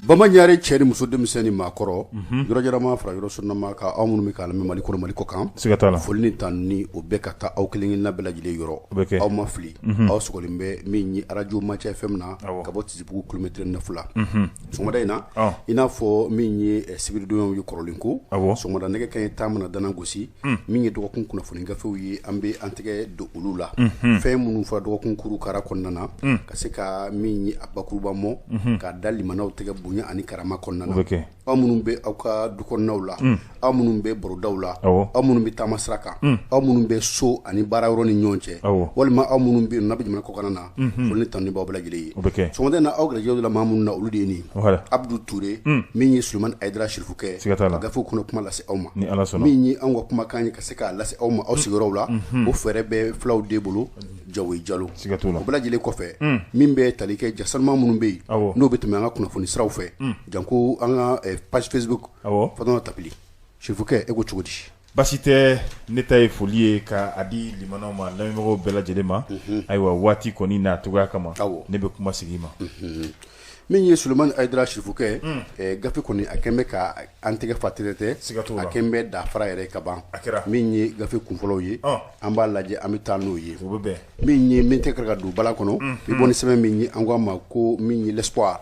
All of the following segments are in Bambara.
Bama ɲare cɛ ni muso, denmisɛn ni maakɔrɔ, yɔrɔ jarama fara yɔrɔ sunnama ka aw minnu bɛ k'a lamɛn Mali kɔnɔ, Mali kɔ kan, siga t'a la, foli ni tanuni o bɛɛ ka taa aw kelen-kelenna bɛɛ lajɛlen yɔrɔ. O bɛ kɛ. Aw ma fili, aw sɔgɔlen bɛ min ye arajo Maca FM na ka bɔ Tizibugu kilomètre 9 la. Sɔgɔmada in na, i n'a fɔ min ye sibiridonyaw ye kɔrɔlen ko, sɔgɔmada nɛgɛ kanɲɛ 10 mana dana gosi, min ye dɔgɔkun kunnafoni gafew ye, an bɛ an tɛgɛ don olu la, fɛn minnu fɔra dɔgɔkun kuru kara kɔnɔna na, ka se ka min ye a bakuruba mɔ k'a da limanaw tɛgɛ bonya ani karama kɔnɔna na. Aw minnu bɛ aw ka du kɔnɔnaw la, aw minnu bɛ barodaw la, aw minnu bɛ taama sira kan, aw minnu bɛ so ani baara yɔrɔ ni ɲɔgɔn cɛ, walima aw minnu bɛ yen n'a bɛ jamana kɔkan na, foli ni tanuni b'aw bɛɛ lajɛlen ye. Sɔgɔmada in na, aw garijɛgɛ la maa minnu na, olu de ye nin Abudu Ture, min ye Sulemani Ayidara Sirifukɛ, ka gafew kɔnɔ kuma lase aw ma, min ye anw ka kumakan ye ka se k'a lase aw ma aw sigiyɔrɔw la, o fɛɛrɛ bɛ fulaw de bolo, Jawo Jalo. O bɛɛ lajɛlen kɔfɛ, min bɛ tali kɛ ja sanuman minnu bɛ yen, n'o bɛ tɛmɛ an ka kunnafoni siraw fɛ, janko an ka page Facebook, Fɔtɔnɔ Tapili Sirifukɛ, e ko cogo di? Basi tɛ, ne ta ye foli ye ka a di limanaw ma, lamɛnbagaw bɛɛ lajɛlen ma. Ayiwa, waati kɔni n'a cogoya kama, ne bɛ kuma sigi ma. Min ye Sulemani Ayidara Sirifukɛ, gafe kɔni a kɛlen bɛ ka an tɛgɛ fa tɛrɛtɛ, a kɛlen bɛ dafara yɛrɛ ka ban. Min ye gafe kunfɔlɔw ye, an b'a lajɛ, an bɛ taa n'o ye. Min ye min tɛ ka don bala kɔnɔ, i bɔ ni sɛbɛn min ye, an ko a ma ko min ye L'Espoir,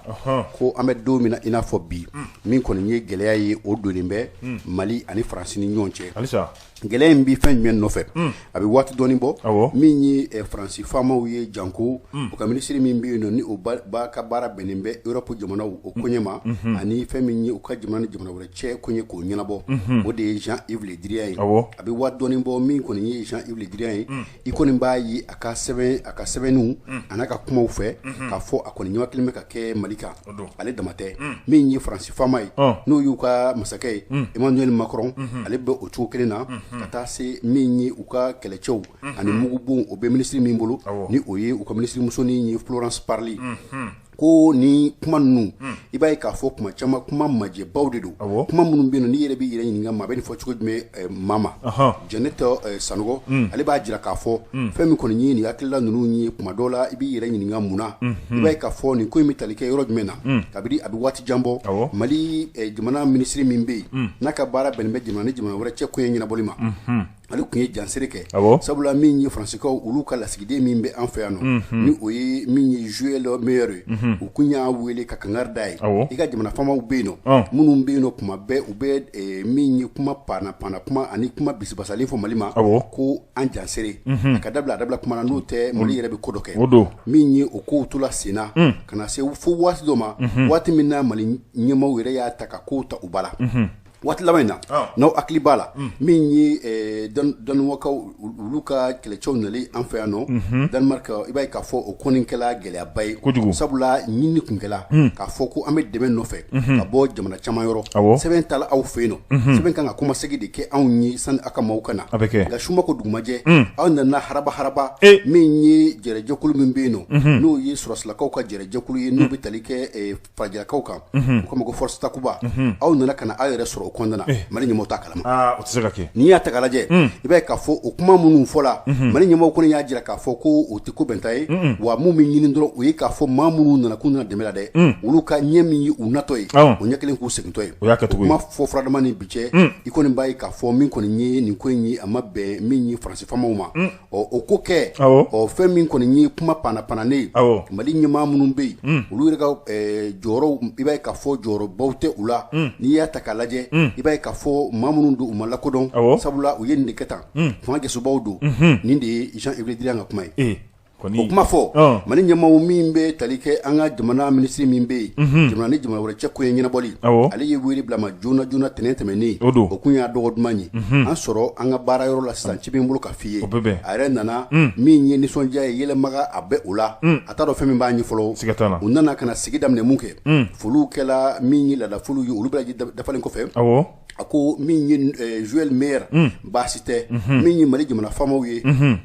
ko an bɛ don min na i n'a fɔ bi, min kɔni ye gɛlɛya ye, o donnen bɛ Mali ani Faransi ni ɲɔgɔn cɛ. Gɛlɛya in bɛ fɛn jumɛn nɔfɛ? A bɛ waati dɔɔni bɔ, min ye Faransi faamaw ye, janko u ka minisiri min bɛ yen nɔ, ni o ba ka baara bɛnnen bɛ Europe jamanaw o koɲɛ ma, ani fɛn min ye u ka jamana ni jamana wɛrɛ cɛ koɲɛ k'o ɲɛnabɔ, o de ye Jean-Yves Le Drian ye. A bɛ waati dɔɔni bɔ, min kɔni ye Jean-Yves Le Drian ye, i kɔni b'a ye a ka sɛbɛn, a ka sɛbɛnniw an'a ka kumaw fɛ, k'a fɔ a kɔni ɲɛma kelen bɛ ka kɛ Mali kan. Ale dama tɛ, min ye Faransi faama ye, n'o y'u ka masakɛ ye Emmanuel Macron, ale bɛ o cogo kelen na, ka taa se min ye u ka kɛlɛcɛw ani mugubon, o bɛ minisiri min bolo, ni o ye u ka minisiri musonin ye Florence Parly, ko ni kuma ninnu, i b'a ye k'a fɔ kuma caman kuma majɛbaw de don, kuma minnu bɛ yen n'i yɛrɛ b'i yɛrɛ ɲininka, maa bɛ nin fɔ cogo jumɛn maa ma. Jɛnɛtɛ Sanɔgɔ, ale b'a jira k'a fɔ fɛn min kɔni ye nin hakilila ninnu ye, kuma dɔw la i b'i yɛrɛ ɲininka mun na. I b'a ye k'a fɔ nin ko in bɛ tali kɛ yɔrɔ jumɛn na? Kabini a bɛ waati jan bɔ, Mali jamana minisiri min bɛ yen n'a ka baara bɛnnen bɛ jamana ni jamana wɛrɛ cɛ koɲɛ ɲɛnabɔli ma, ale tun ye jansere kɛ, sabula min ye Faransikaw olu ka lasigiden min bɛ an fɛ yan nɔ, ni o ye min ye Joël Meyer ye, u kun y'a wele ka kangari da ye: i ka jamana faamaw bɛ yen nɔ, minnu bɛ yen nɔ, kuma bɛɛ u bɛ min ye kuma panna panna kuma ani kuma bisibasalen fɔ Mali ma, ko an jansere a ka dabila, a dabila kuma na, n'o tɛ Mali yɛrɛ bɛ ko dɔ kɛ. Min ye o kow tola sen na ka na se fo waati dɔ ma, waati min na Mali ɲɛmaaw yɛrɛ y'a ta ka kow ta u ba la. Waati laban in na, n'aw hakili b'a la, min ye Danoiskaw olu ka kɛlɛcɛw nali an fɛ yan nɔ Danemark, i b'a ye k'a fɔ o kɔni kɛla gɛlɛyaba ye kojugu, sabula ɲinini tun kɛla k'a fɔ ko an bɛ dɛmɛ nɔfɛ ka bɔ jamana caman yɔrɔ. Sɛbɛn taala aw fɛ yen nɔ, sɛbɛn kan ka kɔmasegin de kɛ anw ye sani aw ka maaw ka na, nka su ma ko dugu ma jɛ, aw nana haraba haraba. Min ye jɛrɛjɛkulu min bɛ yen nɔ, n'o ye sɔrɔsilakaw ka jɛrɛjɛkulu ye, n'o bɛ tali kɛ farajɛlakaw kan, u k'a ma ko Force Takuba, aw nana ka na aw yɛrɛ sɔrɔ o kɔnɔna na, Mali ɲɛmaaw t'a kalama. O tɛ se ka kɛ. N'i y'a ta k'a lajɛ, i b'a ye k'a fɔ o kuma minnu fɔla, Mali ɲɛmaaw kɔni y'a jira k'a fɔ ko o tɛ ko bɛnta ye, wa mun bɛ ɲini dɔrɔn, o ye k'a fɔ maa minnu nana k'u nana dɛmɛ la dɛ, olu ka ɲɛ min ye u natɔ ye, o ɲɛ kelen k'u segintɔ ye. O y'a kɛcogo ye. Kuma fɔ furadama ni bi cɛ, i kɔni b'a ye k'a fɔ min kɔni ye nin ko in ye, a ma bɛn min ye Faransi faamaw ma. Ɔ, o ko kɛ, ɔ, fɛn min kɔni ye kuma panna pannanen ye, Mali ɲɛmaa minnu bɛ yen, olu yɛrɛ ka jɔyɔrɔw, i b'a ye k'a fɔ jɔyɔrɔbaw tɛ u la. N'i y'a ta k'a lajɛ, i b'a ye k'a fɔ maa minnu don, u ma lakodɔn, sabula u ye nin de kɛ tan, fanga gɛsɛbaw don. Nin de ye Jean-Yves Le Drian ka kuma ye. O kuma fɔ Mali ɲɛmaaw, min bɛ tali kɛ an ka jamana minisiri min bɛ yen, jamana ni jamana wɛrɛ cɛ koɲɛ ɲɛnabɔli, ale ye wele bila ma joona joona tɛnɛn tɛmɛnen. O kun y'a dɔgɔ duman ye an sɔrɔ an ka baara yɔrɔ la sisan, ci bɛ n bolo ka f'i ye. A yɛrɛ nana, min ye nisɔndiya ye, yɛlɛmaga a bɛ o la, a t'a dɔn fɛn min b'a ɲɛ fɔlɔ. U nana ka na sigi daminɛ mun kɛ, foliw kɛla, min ye laadafoliw ye, olu bɛɛ dafalen kɔfɛ, a ko min ye Joël Meyer, baasi tɛ. Min ye Mali jamana faamaw ye,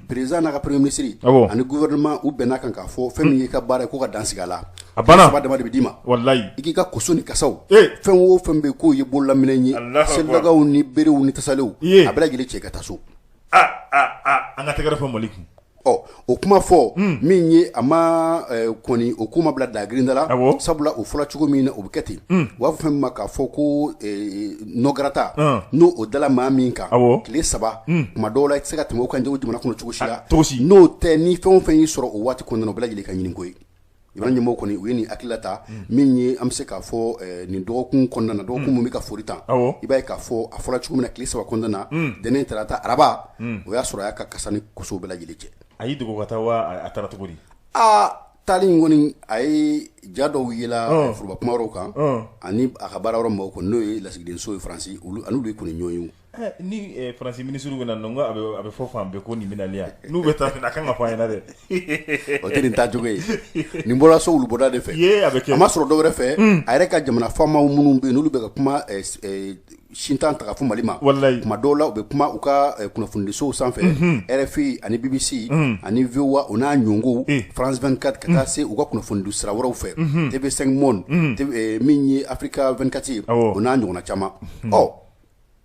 président n'a ka premier ministre ani gouvernement, u bɛnna kan k'a fɔ fɛn min y'i ka baara ye, ko ka dan sigi a la. A banna. Saba dama de bɛ d'i ma. Walayi. I k'i ka koso ni kasaw, fɛn o fɛn bɛ yen k'o ye bololaminɛ ye, selidagaw ni berew ni tasalew, a bɛɛ lajɛlen cɛ ka taa so. Aa, an ka tɛgɛrɛ fɔ Mali kun. Ɔ, o kuma fɔ min ye, a ma kɔni o ko ma bila dagirinda la, sabula o fɔra cogo min na, o bɛ kɛ ten. U b'a fɔ fɛn min ma k'a fɔ ko non grata, n'o o dala maa min kan tile 3, tuma dɔw la i tɛ se ka tɛmɛ o kan jamana kɔnɔ cogo si la. N'o tɛ, ni fɛn o fɛn y'i sɔrɔ o waati kɔnɔna na, o bɛɛ lajɛlen ka ɲini ko ye. Jamana ɲɛmɔgɔw kɔni, u ye nin hakilila ta min ye, an bɛ se k'a fɔ nin dɔgɔkun kɔnɔna na, dɔgɔkun min bɛ ka fori tan, i b'a ye k'a fɔ a fɔra cogo min na, tile 3 kɔnɔna na, ntɛnɛn, tarata, araba, o y'a sɔrɔ a y'a ka kasa ni koso bɛɛ lajɛlen cɛ. A y'i dogo ka taa wa a taara cogo di? Aa, taali in kɔni, a ye ja dɔw yela foroba kuma yɔrɔw kan, ani a ka baara yɔrɔ mɔgɔw kɔni, n'o ye lasigidenso ye Faransi, olu an'olu ye kɔni ɲɔgɔn ye. Ni Faransi minisiriw bɛ na, a bɛ fɔ fan bɛɛ ko nin bɛ nalen yan. N'u bɛ taa, a kan ka fɔ an ɲɛna dɛ. O tɛ nin taacogo ye. Nin bɔra so wulubɔda de fɛ. A bɛ kɛ. A ma sɔrɔ dɔwɛrɛ fɛ, a yɛrɛ ka jamana faamaw minnu bɛ yen, n'olu bɛ ka kuma sintan ta ka fɔ Mali ma. Walayi. Tuma dɔw la, u bɛ kuma u ka kunnafonidisow sanfɛ, RFI ani BBC ani VOA, o n'a ɲɔgɔnw, France 24, ka taa se u ka kunnafonidi sira wɛrɛw fɛ, TV5 Monde, min ye Africa 24 ye, o n'a ɲɔgɔnna caman. Ɔ,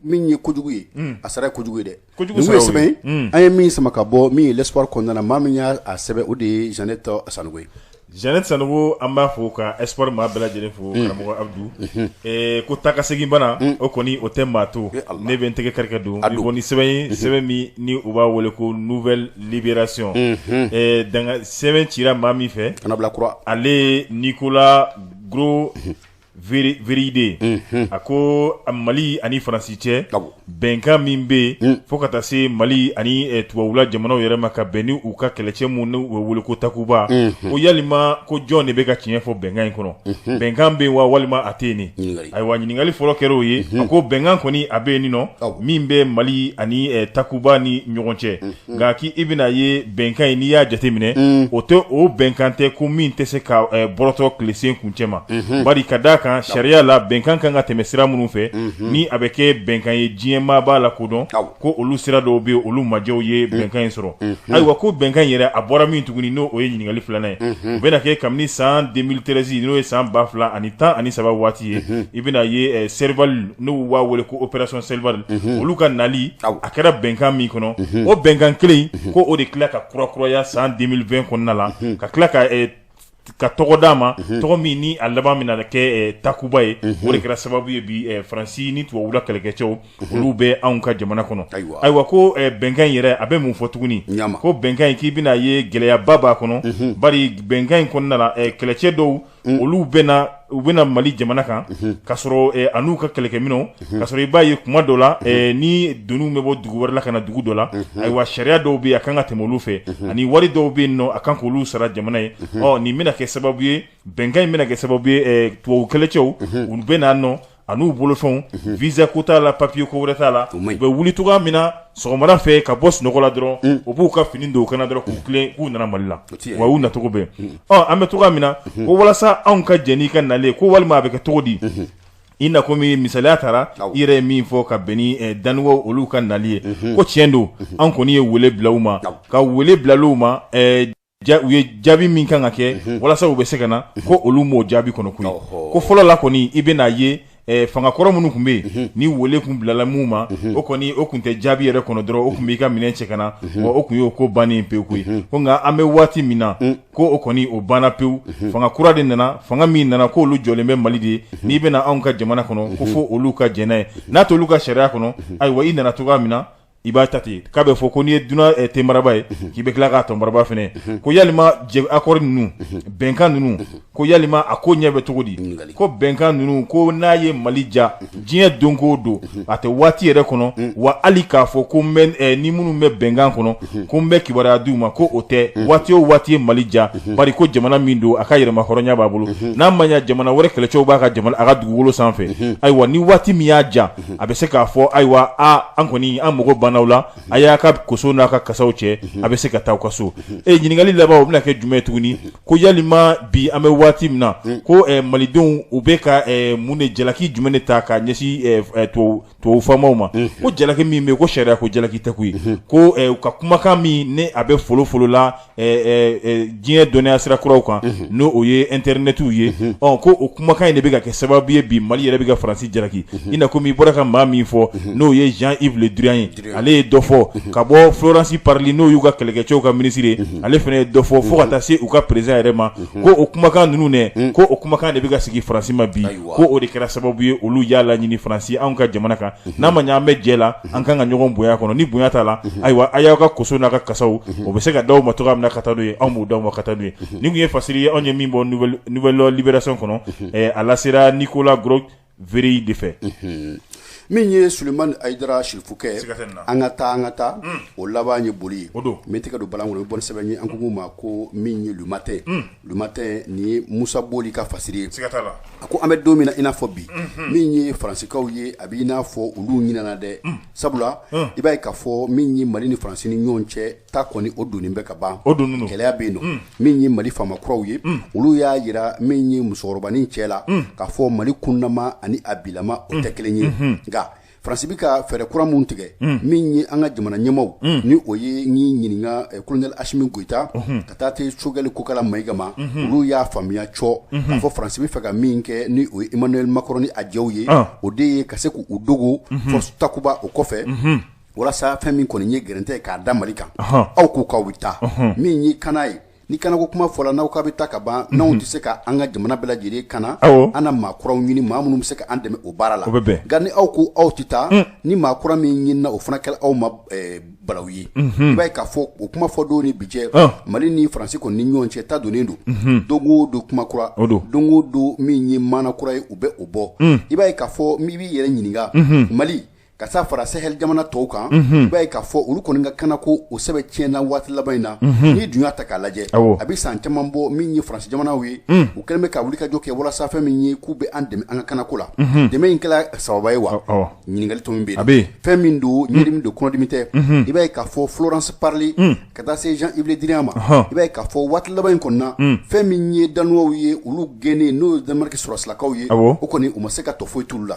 min ye kojugu ye, a sara ye kojugu ye dɛ. Kojugu sara sɛbɛn an ye min sama ka bɔ min ye L'Espoir kɔnɔna na, maa min y'a sɛbɛn, o de ye Jeannette Sanogo ye. Jeannette Sanogo, an b'a fo ka Espoir maa bɛɛ lajɛlen fo. Karamɔgɔ Abdu, ko taa ka segin bana, o kɔni o tɛ maa to. Ne bɛ n tɛgɛ kari ka don bɔ ni sɛbɛn ye, sɛbɛn min ni u b'a wele ko Nouvelle Libération. Danga sɛbɛn cira maa min fɛ, kana bila kura, ale ye Nicolas Gros Veridier. A ko Mali ani Faransi cɛ bɛnkan min bɛ yen, fo ka taa se Mali ani tubabula jamanaw yɛrɛ ma ka bɛn ni u ka kɛlɛcɛ minnu n'u bɛ wele ko Takuba, ko yalima ko jɔn de bɛ ka tiɲɛ fɔ bɛnkan in kɔnɔ? Bɛnkan bɛ yen wa, walima a tɛ yen? Ayiwa, ɲininkali fɔlɔ kɛra o ye. A ko bɛnkan kɔni a bɛ yen nɔ min bɛ Mali ani Takuba ni ɲɔgɔn cɛ, nka k'i bɛna ye bɛnkan in, n'i y'a jateminɛ, o tɛ o bɛnkan tɛ ko min tɛ se ka bɔrɔtɔ tilesen kuncɛ ma, bari ka d'a kan sariya la, bɛnkan kan ka tɛmɛ sira minnu fɛ ni a bɛ kɛ bɛnkan ye, diɲɛ maa b'a la kodɔn ko olu sira dɔw bɛ yen, olu majɛw ye bɛnkan in sɔrɔ. Ayiwa, ko bɛnkan in yɛrɛ a bɔra min tuguni, n'o o ye ɲininkali filanan ye, o bɛna kɛ kabini san 2013, n'o ye san 2013 waati ye. I bɛna ye Serval, n'u b'a wele ko opération Serval, olu ka nali a kɛra bɛnkan min kɔnɔ, o bɛnkan kelen ko o de tila ka kurakuraya san 2020 kɔnɔna la, ka tila ka tɔgɔ d'a ma, tɔgɔ min ni a laban bɛna kɛ Takuba ye. O de kɛra sababu ye bi Faransi ni tubabula kɛlɛkɛcɛw olu bɛ anw ka jamana kɔnɔ. Ayiwa, ko bɛnkan in yɛrɛ a bɛ mun fɔ tuguni? Ko bɛnkan in, k'i bɛna ye gɛlɛyaba b'a kɔnɔ, bari bɛnkan in kɔnɔna la, kɛlɛcɛ dɔw olu bɛ u bɛna Mali jamana kan ka sɔrɔ a n'u ka kɛlɛkɛminɛnw, ka sɔrɔ i b'a ye kuma dɔ la, ni doniw bɛ bɔ dugu wɛrɛ la ka na dugu dɔ la, ayiwa, sariya dɔw bɛ yen a kan ka tɛmɛ olu fɛ, ani wari dɔw bɛ yen nɔ a kan k'olu sara jamana ye. Ɔ, nin bɛna kɛ sababu ye, bɛnkan in bɛna kɛ sababu ye, tubabu kɛlɛcɛw olu bɛ na nɔ a n'u bolofɛnw, visa ko t'a la, papier ko wɛrɛ t'a la. U bɛ wuli cogoya min na sɔgɔmada fɛ ka bɔ sunɔgɔ la dɔrɔn, u b'u ka fini don u kan na dɔrɔn, k'u tilen k'u nana Mali la, wa u nacogo bɛɛ. Ɔ, an bɛ cogoya min na, ko walasa anw ka jɛn n'i ka nalen, ko walima a bɛ kɛ cogo di? I na komi misaliya taara, i yɛrɛ ye min fɔ ka bɛn ni Daniwaw olu ka nali ye, ko tiɲɛ don, an kɔni ye wele bila u ma, ka wele bila u ma, u ye jaabi min kan ka kɛ walasa u bɛ se ka na, ko olu m'o jaabi kɔnɔ koyi. Ko fɔlɔ la kɔni, i bɛna ye fangakɔrɔ minnu tun bɛ yen, ni wele tun bilala minnu ma, o kɔni o tun tɛ jaabi yɛrɛ kɔnɔ dɔrɔn, o tun b'i ka minɛn cɛ ka na, wa o tun y'o ko bannen pewu koyi. Ko nka an bɛ waati min na, ko o kɔni o banna pewu. Fanga kura de nana, fanga min nana, ko olu jɔlen bɛ Mali de ye. N'i bɛna anw ka jamana kɔnɔ, ko fo olu ka jɛn n'a ye, n'a t'olu ka sariya kɔnɔ, ayiwa, i nana cogoya min na, i b'a ta ten. K'a bɛ fɔ ko n'i ye dunan tenbaraba ye, k'i bɛ tila k'a tɔnbaraba fana. Ko yalima accord ninnu, bɛnkan ninnu, ko yalima a ko ɲɛ bɛ cogo di? Ko bɛnkan ninnu, ko n'a ye Mali ja diɲɛ don ko don, a tɛ waati yɛrɛ kɔnɔ wa, hali k'a fɔ ko ni minnu bɛ bɛnkan kɔnɔ, ko n bɛ kibaruya di u ma, ko o tɛ. Waati o waati ye Mali ja, bari ko jamana min don, a ka yɛrɛmahɔrɔnya b'a bolo, n'a ma ɲɛ jamana wɛrɛ kɛlɛcɛw b'a ka jamana, a ka dugukolo sanfɛ, ayiwa, ni waati min y'a ja, a bɛ se k'a fɔ ayiwa, aa, an kɔni an mago banna aw la, a y'a ka koso n'a ka kasaw cɛ, a bɛ se ka taa aw ka so. E ɲininkali laban, o bɛna kɛ jumɛn ye tuguni? Ko yalima bi an bɛ waati min na, ko malidenw u bɛ ka mun de jalaki jumɛn de ta ka ɲɛsin tubabu faamaw ma? Ko jalaki min bɛ yen, ko sariya ko jalaki tɛ koyi. Ko u ka kumakan min ni a bɛ folofolo la diɲɛ dɔnniya sira kuraw kan, n'o o ye intɛrɛnɛtiw ye, ɔ, ko o kumakan in de bɛ ka kɛ sababu ye bi Mali yɛrɛ bɛ ka Faransi jalaki. I na komi i bɔra ka maa min fɔ, n'o ye Jean Yves Le Drian ye, ale ale ye dɔ fɔ ka bɔ Florence Parly n'o y'u ka kɛlɛkɛcɛw ka minisiri ye ale fana ye dɔ fɔ fo ka taa se u ka président yɛrɛ ma ko o kumakan ninnu dɛ ko o kumakan de bɛ ka sigi Faransi ma bi ko o de kɛra sababu ye olu y'a laɲini Faransi anw ka jamana kan n'a ma ɲɛ an bɛ jɛ la an kan ka ɲɔgɔn bonya kɔnɔ ni bonya t'a la ayiwa a y'aw ka koso n'a ka kasaw o bɛ se ka d'aw ma cogoya min na ka taa n'o ye anw b'o d'aw ma ka taa n'o ye nin tun ye fasiri ye anw ye min bɔ Nouvelle Libération kɔnɔ a lasera Nicolas Gros-Vérey de fɛ. Min ye Sulemani Ayidara Sirifukɛ an ka taa an ka taa o laban ye boli ye n bɛ tɛgɛ don balan kɔnɔ bɛ bɔ ni sɛbɛn ye an ko ma ko min ye Le Matin Le Matin nin ye Musa Boli ka fasiri ye a ko an bɛ don min na i n'a fɔ bi min ye Faransikaw ye a b'i n'a fɔ olu ɲinɛna dɛ sabula i b'a ye k'a fɔ min ye Mali ni Faransi ni ɲɔgɔn cɛ ta kɔni o donnen bɛ ka ban o don gɛlɛya bɛ yen nɔ min ye Mali faama kuraw ye olu y'a jira min ye musokɔrɔbanin cɛ la k'a fɔ Mali kunnama ani a bilama o tɛ kelen ye nka Faransi bɛ ka fɛɛrɛ kura min tigɛ min ye an ka jamana ɲɛmaaw ni o ye n y'i ɲininka colonel Asimi Goyita ka taa te Sogɛli Kokala Mayiga ma olu y'a faamuya cɔ k'a fɔ Faransi bɛ fɛ ka min kɛ ni o ye Emmanuel Macron ni a jɛw ye o de ye ka se k'u dogo force Takuba o kɔfɛ walasa fɛn min kɔni ye gɛrɛntɛ ye k'a da Mali kan aw ko k'aw bɛ taa min ye kana ye ni kanako kuma fɔla n'aw k'a bɛ taa ka ban n'anw tɛ se ka an ka jamana bɛɛ lajɛlen kana an na maa kuraw ɲini maa minnu bɛ se ka an dɛmɛ o baara la nka ni aw ko aw tɛ taa ni maa kura min ɲinina o fana kɛra aw ma balawu ye i b'a ye k'a fɔ o kuma fɔ don ni bi cɛ Mali ni Faransi kɔni ni ɲɔgɔn cɛ ta donnen don don o don kuma kura don o don min ye maana kura ye u bɛ o bɔ i b'a ye k'a fɔ i b'i yɛrɛ ɲininka Mali ka taa fara Sahel jamana tɔw kan i b'a ye k'a fɔ olu kɔni ka kanako o sɛbɛ tiɲɛna waati laban in na n'i dun y'a ta k'a lajɛ a bɛ san caman bɔ min ye Faransi jamanaw ye u kɛlen bɛ ka wulikajɔ kɛ walasa fɛn min ye k'u bɛ an dɛmɛ an ka kanako la dɛmɛ in kɛra sababa ye wa ɲininkali tɔ min bɛ yen fɛn min don ɲɛdimi don kɔnɔdimi tɛ i b'a ye k'a fɔ Florence Parly ka taa se Jean-Yves Le Drian ma i b'a ye k'a fɔ waati laban in kɔnɔna fɛn min ye Danuwaw ye olu gɛnnen n'o ye Danemark sɔrɔdasilakaw ye o kɔni u ma se ka tɔ foyi t'olu la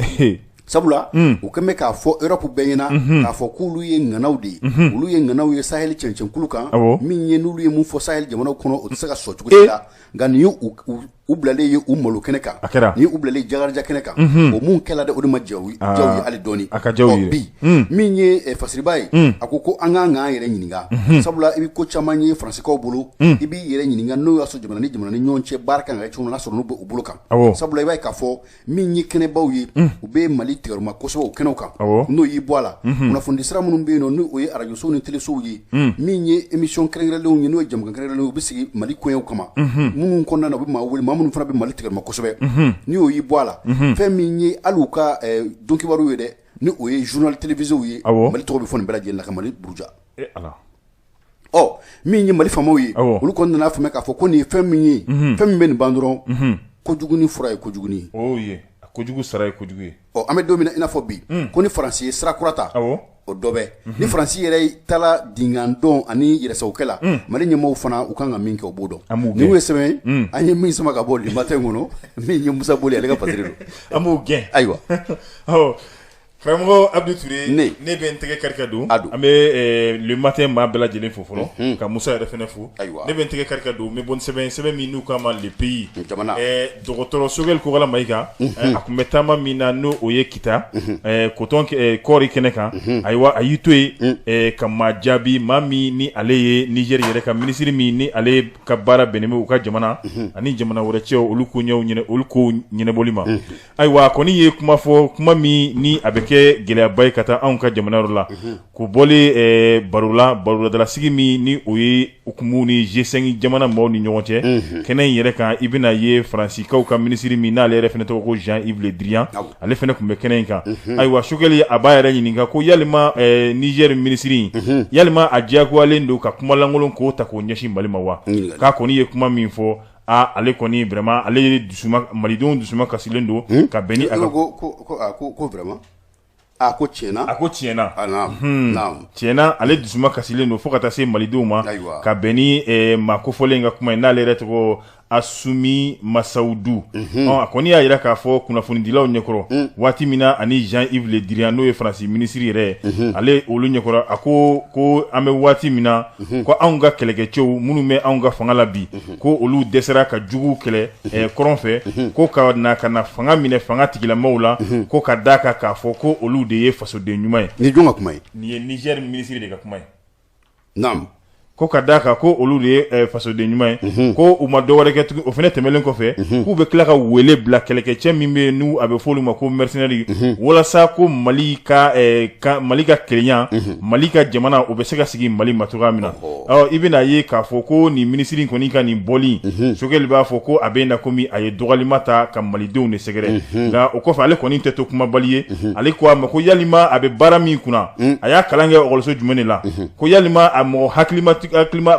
Sabula u kɛlen bɛ k'a fɔ Europe bɛɛ ɲɛna k'a fɔ k'olu ye ŋanaw de ye olu ye ŋanaw ye Sahel cɛncɛnkulu kan min ye n'olu ye mun fɔ Sahel jamanaw kɔnɔ o tɛ se ka sɔsɔ cogo si la nka nin ye u bilalen ye u malo kɛnɛ kan nin ye u bilalen jakarija kɛnɛ kan o mun kɛla dɛ o de ma diya u ye hali dɔɔni a ka diya u ye bi min ye fasiriba ye a ko ko an kan k'an yɛrɛ ɲininka sabula i bɛ ko caman ye Faransikaw bolo i b'i yɛrɛ ɲininka n'o y'a sɔrɔ jamana ni jamana ni ɲɔgɔn cɛ baara kan ka kɛ cogo min n'a sɔrɔ n'u bɛ o bolo kan sabula i b'a ye k'a fɔ min ye kɛnɛbaw ye u bɛ Mali tigɛrɛma kosɛbɛ o kɛnɛw kan n'o y'i bɔ a la kunnafonidi sira minnu bɛ yen nɔ n'o ye arajosow ni telesow ye min ye émission kɛrɛnkɛrɛnlenw ye n'o ye jɛmukan kɛrɛnkɛrɛnlenw ye u bɛ sigi Mali koɲɛw kama minnu kɔnɔna na u bɛ maa wele maa minnu fana bɛ Mali tigɛrɛma kosɛbɛ n'i y'o y'i bɔ a la fɛn min ye hali u ka donkibaru ye dɛ ni o ye journal téléviséw ye Mali tɔgɔ bɛ fɔ nin bɛɛ lajɛlen na ka Mali buruja. Ɔ min ye Mali faamaw ye olu kɔni nana faamuya k'a fɔ ko nin ye fɛn min ye fɛn min bɛ nin ban dɔrɔn kojuguni fura ye kojuguni ye o ye kojugu sara ye kojugu ye ɔ an bɛ don min na i n'a fɔ bi ko ni Faransi ye sira kura ta o dɔ bɛ ni Faransi yɛrɛ taara dingan dɔn ani yɛrɛsagokɛ la Mali ɲɛmɔgɔw fana u kan ka min kɛ u b'o dɔn nin ye sɛbɛn an ye min sama ka bɔ Le Matin kɔnɔ min ye Musa Boli ale ka fasiri don an b'o gɛn ayiwa Karamɔgɔ Abdu Ture ne bɛ n tɛgɛ kari ka don an bɛ Le Matin maa bɛɛ lajɛlen fo fɔlɔ ka Musa yɛrɛ fana fo ne bɛ n tɛgɛ kari ka don n bɛ bɔ ni sɛbɛn sɛbɛn min n'u k'a ma Le Pays dɔgɔtɔrɔ Sogɛli Kokala Mayiga a tun bɛ taama min na n'o o ye Kita coton kɔɔri kɛnɛ kan ayiwa a y'i to yen ka maa jaabi maa min ni ale ye Nizɛri yɛrɛ ka minisiri min ni ale ka baara bɛnnen bɛ u ka jamana ani jamana wɛrɛ cɛw olu ko olu ko ɲɛnabɔli ma Ayiwa a kɔni ye kuma fɔ kuma min ni a bɛ kɛ gɛlɛyaba ye ka taa anw ka jamana yɔrɔ la ko bɔlen baro la barodasigi min ni o ye u kun ni G5 jamana maaw ni ɲɔgɔn cɛ kɛnɛ in yɛrɛ kan i bɛna ye Faransikaw ka minisiri min n'ale yɛrɛ fana tɔgɔ ko Jean-Yves Le Drian ale fana tun bɛ kɛnɛ in kan ayiwa Sogɛli a b'a yɛrɛ ɲininka ko yalima Nizɛri minisiri in yalima a diyagoyalen don ka kumalankolon k'o ta k'o ɲɛsin Mali ma wa k'a kɔni ye kuma min fɔ Aa ale kɔni vraiment ale ye dusuma malidenw dusuma kasilen don ka bɛn ni a ka ko vraiment a ko tiɲɛna a ko tiɲɛna tiɲɛna ale dusuma kasilen don fo ka taa se malidenw ma ka bɛn ni maa kofɔlen ka kuma ye n'ale yɛrɛ tɔgɔ Asumi Masawudu a kɔni y'a jira k'a fɔ kunnafonidilaw ɲɛkɔrɔ waati min na ani Jean-Yves Le Drian n'o ye Faransi minisiri yɛrɛ ye ale olu ɲɛkɔrɔ a ko an bɛ waati min na ko anw ka kɛlɛkɛcɛw minnu bɛ anw ka fanga la bi ko olu dɛsɛra ka juguw kɛlɛ kɔrɔn fɛ ko ka na ka na fanga minɛ fanga tigilamaw la ko ka d'a kan k'a fɔ ko olu de ye fasoden ɲuman ye. Nin ye jɔn ka kuma ye? Nin ye Niger minisiri de ka kuma ye. Naam. Ko ka d'a kan ko olu de ye fasoden ɲuman ye ko u ma dɔwɛrɛ kɛ tugun o fana tɛmɛnen kɔfɛ k'u bɛ tila ka wele bila kɛlɛkɛcɛ min bɛ yen n'u a bɛ fɔ olu ma ko mercenaires walasa ko Mali ka Mali ka kelenya Mali ka jamana o bɛ se ka sigi Mali ma cogoya min na ɔ i bɛna ye k'a fɔ ko nin minisiri kɔni ka nin bɔli Sogɛli b'a fɔ ko a bɛ na komi a ye dɔgɔlima ta ka malidenw de sɛgɛrɛ nka o kɔfɛ ale kɔni tɛ to kumabali ye ale ko a ma ko yalima a bɛ baara min kunna a y'a kalan kɛ ekɔliso jumɛn de la ko yalima a mɔgɔ hakilima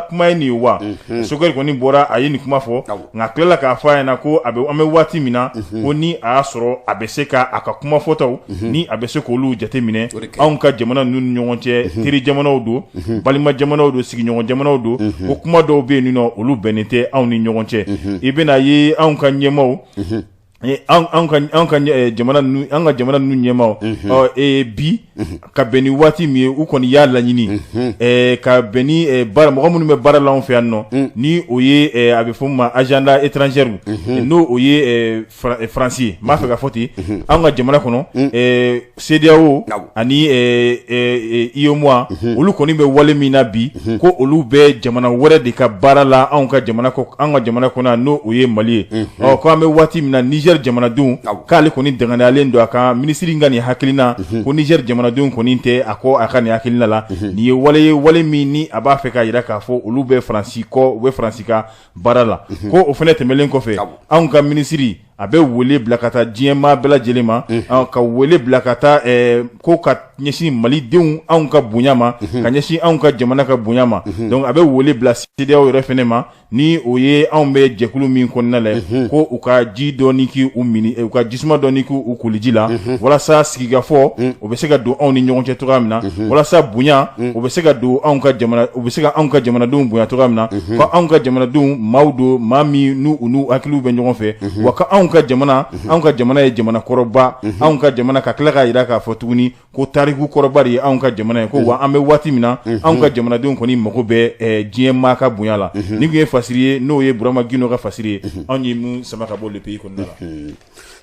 kuma ye nin ye wa Sogɛli kɔni bɔra a ye nin kuma fɔ nka a tilala k'a fɔ a ɲɛna ko a bɛ an bɛ waati min na ko ni a y'a sɔrɔ a bɛ se ka a ka kuma fɔtaw ni a bɛ se k'olu jateminɛ anw ka jamana ninnu ni ɲɔgɔn cɛ teri jamanaw don balima jamanaw don sigiɲɔgɔn jamanaw don ko kuma dɔw bɛ yen nɔ olu bɛnnen tɛ anw ni ɲɔgɔn cɛ i bɛna ye anw ka ɲɛmaaw an ka jamana ninnu ɲɛmaaw bi ka bɛn ni waati min ye u kɔni y'a laɲini ka bɛn ni mɔgɔ minnu bɛ baara la anw fɛ yan nɔ ni o ye a bɛ fɔ ma agenda étranger n'o o ye Faransi ye n b'a fɛ ka fɔ ten anw ka jamana kɔnɔ CEDEAO ani UEMOA olu kɔni bɛ wale min na bi ko olu bɛ jamana wɛrɛ de ka baara la anw ka jamana kɔnɔ n'o o ye Mali ye ɔ ko an bɛ waati min na Niger jamanadenw k'ale kɔni danganiyalen don a kan minisiri ka nin hakilina ko Niger jamanadenw kɔni tɛ a kɔ a ka nin hakilina la nin ye wale ye wale min ni a b'a fɛ k'a jira k'a fɔ olu bɛ Faransi kɔ u bɛ Faransi ka baara la ko o fana tɛmɛnen kɔfɛ anw ka minisiri a bɛ wele bila ka taa diɲɛ maa bɛɛ lajɛlen ma ka wele bila ka taa ko ka ɲɛsin malidenw anw ka bonya ma ka ɲɛsin anw ka jamana ka bonya ma donc a bɛ wele bila CEDEAO yɛrɛ fana ma ni o ye anw bɛ jɛkulu min kɔnɔna la ko u ka ji dɔɔni k'u min u ka jisuma dɔɔni k'u koliji la walasa sigikafɔ o bɛ se ka don anw ni ɲɔgɔn cɛ cogoya min na walasa bonya o bɛ se ka don anw ka jamana u bɛ se ka anw ka jamanadenw bonya cogoya min na ko anw ka jamanadenw maaw don maa min n'u u n'u hakiliw bɛ ɲɔgɔn fɛ wa ka anw ka jamana anw ka jamana ye jamana kɔrɔba anw ka jamana ka tila k'a jira k'a fɔ tuguni ko tariku kɔrɔba de ye anw ka jamana ye ko wa an bɛ waati min na anw ka jamanadenw kɔni mago bɛ diɲɛ maa ka bonya la nin tun ye fasiri ye n'o ye Burama Gindo ka fasiri ye anw ye min sama ka bɔ Le Pays kɔnɔna la.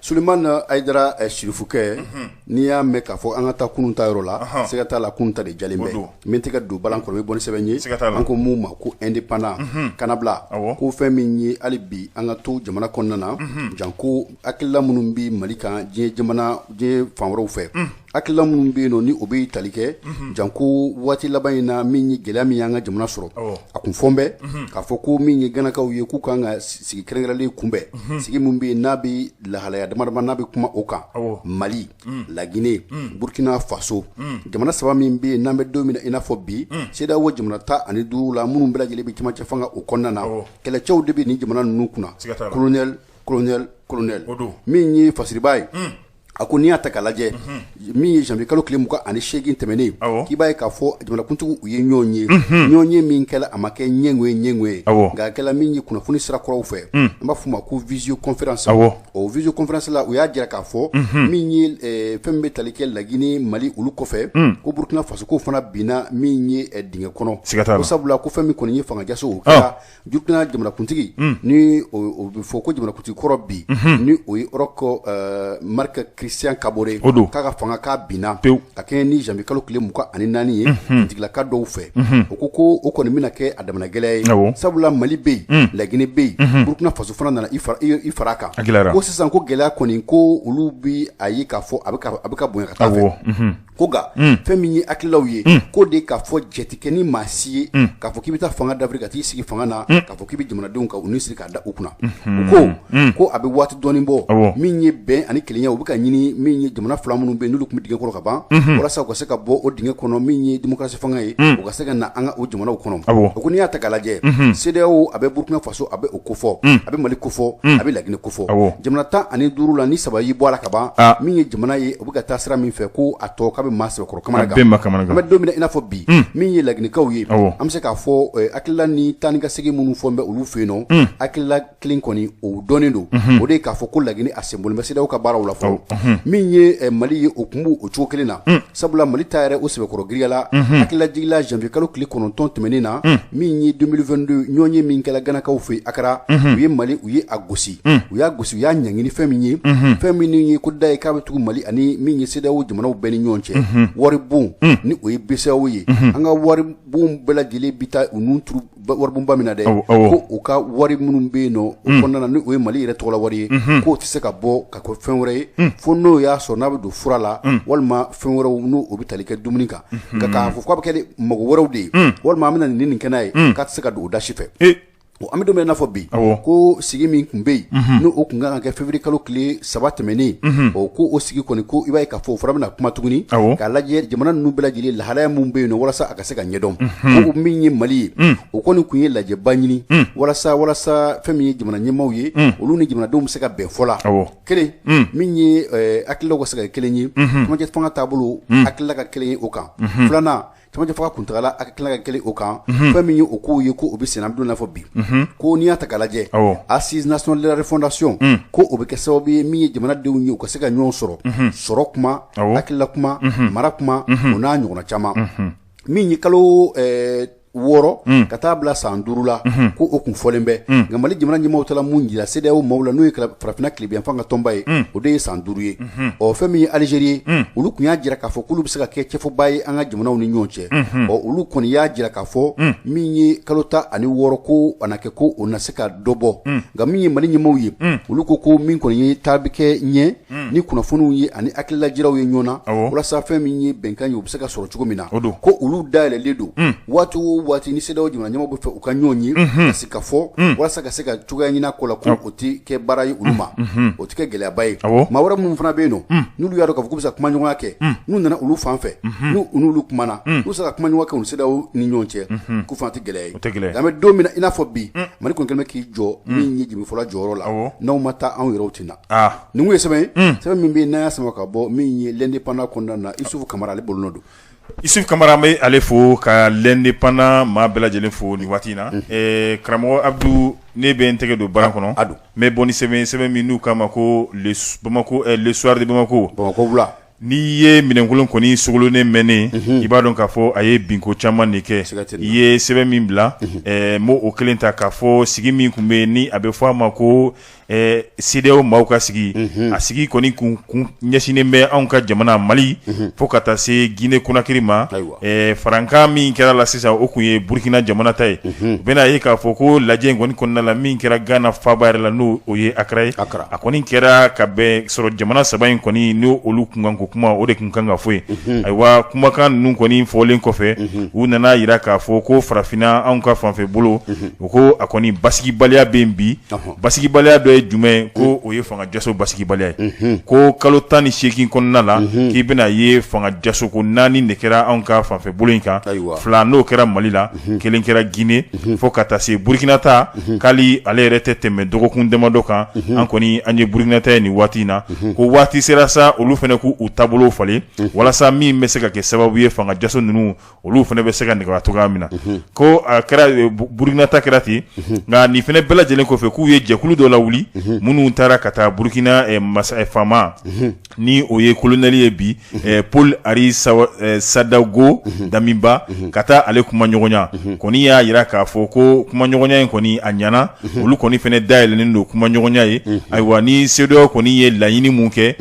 Sulemani Hayidara Sirifukɛ n'i y'a mɛn k'a fɔ an ka taa kunun ta yɔrɔ la siga t'a la kunun ta de jalen bɛ n bɛ tɛgɛ don balan kɔrɔ bɛ bɔ ni sɛbɛn ye an ko mun ma ko Indépendant kannabila ko fɛn min ye hali bi an ka to jamana kɔnɔna na janko hakilila minnu bɛ Mali kan diɲɛ jamana diɲɛ fan wɛrɛw fɛ hakilila minnu bɛ yen nɔ ni o bɛ tali kɛ janko waati laban in na min ye gɛlɛya min y'an ka jamana sɔrɔ a kun fɔn bɛ k'a fɔ ko min ye Ganakaw ye k'u kan ka sigi kɛrɛnkɛrɛnlen kunbɛn sigi min bɛ yen n'a bɛ lahalaya damadama n'a bɛ kuma o kan Mali Laginɛ Burkina Faso jamana saba min bɛ yen n'an bɛ don min na i n'a fɔ bi CEDEAO jamana 15 la minnu bɛɛ lajɛlen bɛ cɛmancɛ fanga o kɔnɔna na kɛlɛcɛw de bɛ nin jamana ninnu kunna colonel colonel colonel min ye fasiriba ye a ko n'i y'a ta k'a lajɛ min ye janvier kalo tile 28 tɛmɛnen k'i b'a ye k'a fɔ jamanakuntigiw u ye ɲɔgɔn ye ɲɔgɔn ye min kɛla a ma kɛ ɲɛngo ye ɲɛngo ye nka a kɛla min ye kunnafoni sira kuraw fɛ an b'a f'o ma ko visioconférence o visioconférence la u y'a jira k'a fɔ min ye fɛn min bɛ tali kɛ Laginɛ Mali olu kɔfɛ ko Burkina Faso k'o fana binna min ye dingɛ kɔnɔ ko sabula ko fɛn min kɔni ye fanga jaso o kɛra Burkina jamanakuntigi ni o bɛ fɔ ko jamanakuntigi kɔrɔ bi ni o ye Roch Marc Christian Kaboré o don k'a ka fanga k'a binna pewu ka kɛɲɛ ni janvier kalo tile 24 ye finitigilaka dɔw fɛ o ko o kɔni bɛna kɛ a damana gɛlɛya ye sabula Mali bɛ yen Laginɛ bɛ yen Burkina Faso fana nana i fara a kan ko sisan ko gɛlɛya kɔni ko olu bɛ a ye k'a fɔ a bɛ ka bonya ka taa fɛ ko nka fɛn min ye hakililaw ye k'o de k'a fɔ jɛ tɛ kɛ ni maa si ye k'a fɔ k'i bɛ taa fanga dafiri ka t'i sigi fanga na k'a fɔ k'i bɛ jamanadenw ka u ni siri k'a da u kunna u ko ko a bɛ waati dɔɔnin bɔ min ye bɛn ani kelenya u bɛ ka ɲini min ye jamana fila minnu bɛ yen n'olu tun bɛ dingɛ kɔrɔ ka ban walasa u ka se ka bɔ o dingɛ kɔnɔ min ye démocratie fanga ye u ka se ka na an ka o jamanaw kɔnɔ o ko n'i y'a ta k'a lajɛ CEDEAO a bɛ Burkina Faso a bɛ o kofɔ a bɛ Mali kofɔ a bɛ Laginɛ kofɔ jamana 15 la ni saba y'i bɔ a la ka ban min ye jamana ye u bɛ ka taa sira min fɛ ko a tɔ k'a bɛ bɛ maa sɛbɛkɔrɔ kamanagan. An bɛ don min na i n'a fɔ bi, min ye laginɛkaw ye, an bɛ se k'a fɔ hakilila ni taa ni ka segin minnu fɔ bɛ olu fɛ yen nɔ, hakilila kelen kɔni o dɔnnen don, o de ye k'a fɔ ko Laginɛ a sen bɔlen bɛ CEDEAO ka baaraw la fɔlɔ. Min ye Mali ye, o tun b'o cogo kelen na, sabula Mali ta yɛrɛ o sɛbɛkɔrɔ giriyala. Hakililajigin la, janvier kalo tile 9 tɛmɛnen na, min ye 2022 ɲɔgɔn ye min kɛla Ganakaw fɛ Akara, u ye Mali, u ye a gosi, u y'a gosi, u y'a ɲangi ni fɛn min ye, fɛn min ye ko da ye k'a bɛ tugu Mali ani min ye CEDEAO jamanaw bɛɛ ni ɲɔgɔn cɛ waribon, ni o ye BCEAO ye. An ka waribon bɛɛ lajɛlen bɛ taa u nun turu waribonba min na dɛ, ko u ka wari minnu bɛ yen nɔ o kɔnɔna na, ni o ye Mali yɛrɛ tɔgɔla wari ye, k'o tɛ se ka bɔ ka kɛ fɛn wɛrɛ ye fo n'o y'a sɔrɔ n'a bɛ don fura la walima fɛn wɛrɛw n'o o bɛ tali kɛ dumuni kan. Nka k'a fɔ k'a bɛ kɛ mago wɛrɛw de ye walima an bɛna nin kɛ n'a ye, k'a tɛ se ka don o da si fɛ. An bɛ don min na i n'a fɔ bi, ko sigi min tun bɛ yen, n'o o tun kan ka kɛ février kalo tile 3 tɛmɛnen, o ko o sigi kɔni, ko i b'a ye k'a fɔ o fana bɛna kuma tuguni k'a lajɛ jamana ninnu bɛɛ lajɛlen lahalaya min bɛ yen nɔ walasa a ka se ka ɲɛdɔn. Ko min ye Mali ye, o kɔni tun ye lajɛba ɲini walasa fɛn min ye jamana ɲɛmaaw ye, olu ni jamanadenw bɛ se ka bɛn fɔ la kelen min ye hakililaw ka se ka kɛ kelen ye, cɛmancɛ fanga taabolo hakilila ka kelen ye o kan. Filanan, cɛmancɛ fanga kuntagala hakilila ka kelen o kan. Fɛn min ye o kow ye, ko o bɛ sen an bɛ don min na fɔ bi, ko n'i y'a ta k'a lajɛ, assise nationale de la refondation, ko o bɛ kɛ sababu ye min ye jamanadenw ye u ka se ka ɲɔgɔn sɔrɔ, sɔrɔ kuma, hakilila kuma, mara kuma, o n'a ɲɔgɔnna caman. Min ye kalo 6 ka taa bila san 5 la, ko o kun fɔlen bɛ. Nka Mali jamana ɲɛmaaw taara mun jira CEDEAO maaw la, n'o ye farafinna tilebinyanfan ka tɔnba ye, o de ye san 5 ye. Ɔ, fɛn min ye Algérie ye, olu tun y'a jira k'a fɔ k'olu bɛ se ka kɛ cɛfɔba ye an ka jamanaw ni ɲɔgɔn cɛ. Ɔ, olu kɔni y'a jira k'a fɔ min ye kalo 16 ko a na kɛ, ko o na se ka dɔ bɔ. Nka min ye Mali ɲɛmaaw ye, olu ko min kɔni ye taa bɛ kɛ ɲɛ ni kunnafoniw ye ani hakililajiraw ye ɲɔgɔn na, walasa fɛn min ye bɛnkan ye, o bɛ se ka sɔrɔ cogo min na, ko olu dayɛlɛlen don waati o waati ni CEDEAO jamana ɲɛmaaw bɛ fɛ u ka ɲɔgɔn ye ka se ka fɔ walasa ka se ka cogoya ɲini ko la, ko o tɛ kɛ baara ye olu ma, o tɛ kɛ gɛlɛyaba ye. Maa wɛrɛ minnu fana bɛ yen nɔ, n'olu y'a dɔn k'a fɔ k'u bɛ se ka kumaɲɔgɔnya kɛ, n'u nana olu fan fɛ, n'u n'olu kumana, n'u sera ka kumaɲɔgɔnya kɛ u ni CEDEAO ni ɲɔgɔn cɛ, k'u fana tɛ gɛlɛya ye. An bɛ don min na i n'a fɔ bi, Mali kɔni kɛlen bɛ k'i jɔ min ye jɛmifɔla jɔyɔrɔ la, n'aw ma taa anw yɛrɛw tɛ na. Nin ye sɛbɛn ye, sɛbɛn min bɛ yen n'an y'a sama ka bɔ min ye L'Indépendant kɔnɔna na, Isufu Kamara ale bolonɔ don. Isufu Kamara, an bɛ ale fo ka L'Indépendant maa bɛɛ lajɛlen fo nin waati in na. Karamɔgɔ Abdu, ne bɛ n tɛgɛ don bara kɔnɔ, a don n bɛ bɔ ni sɛbɛn ye, sɛbɛn min n'u k'a ma ko Bamako, Le Soir de Bamako. Bamakɔ wula. N'i ye minɛnkolon kɔni sogolonnen mɛnnen, i b'a dɔn k'a fɔ a ye binko caman de kɛ. I ye sɛbɛn min bila, n b'o o kelen ta k'a fɔ sigi min tun bɛ yen ni a bɛ fɔ a ma ko CEDEAO maaw ka sigi, a sigi kɔni kun ɲɛsinnen bɛ anw ka jamana Mali fo ka taa se Guinée Conakry ma. Farankan min kɛra la sisan, o tun ye Burukina jamana ta ye. U bɛna ye k'a fɔ ko lajɛ in kɔni kɔnɔna la min kɛra Gana faaba yɛrɛ la, n'o o ye Akara ye, a kɔni kɛra ka bɛn sɔrɔ jamana saba in kɔni n'o olu kunkanko kuma, o de tun kan ka fɔ yen. Ayiwa, kumakan ninnu kɔni fɔlen kɔfɛ, u nana jira k'a fɔ ko farafinna anw ka fanfɛ bolo, u ko a kɔni basigibaliya bɛ yen bi. Basigibaliya dɔ ye jumɛn? Ko o ye fanga jaso basigibaliya ye. Ko kalo 18 kɔnɔna la, k'i bɛna ye fanga jaso ko naani de kɛra anw ka fanfɛ bolo in kan, fila n'o kɛra Mali la, kelen kɛra Guinée, fo ka taa se Burukina ta, k'ale ale yɛrɛ tɛ tɛmɛ dɔgɔkun damadɔ kan. An kɔni an ye Burukina ta ye nin waati in na. Ko waati sera sa, olu fana k'u taabolo falen walasa min bɛ se ka kɛ sababu ye fanga jaso ninnu olu fana bɛ se ka nɔgɔya cogoya min na. Ko a kɛra Burukina ta kɛra ten. Nka nin fana bɛɛ lajɛlen kɔfɛ, k'u ye jɛkulu dɔ lawuli minnu taara ka taa Burukina faama, ni o ye colonel ye bi, Paul Henri Sandaogo Damiba, ka taa ale kumaɲɔgɔnya. Kɔni y'a jira k'a fɔ ko kumaɲɔgɔnya in kɔni a ɲɛna, olu kɔni fana dayɛlɛnnen don kumaɲɔgɔnya ye. Ayiwa, ni CEDEAO kɔni ye laɲini mun kɛ,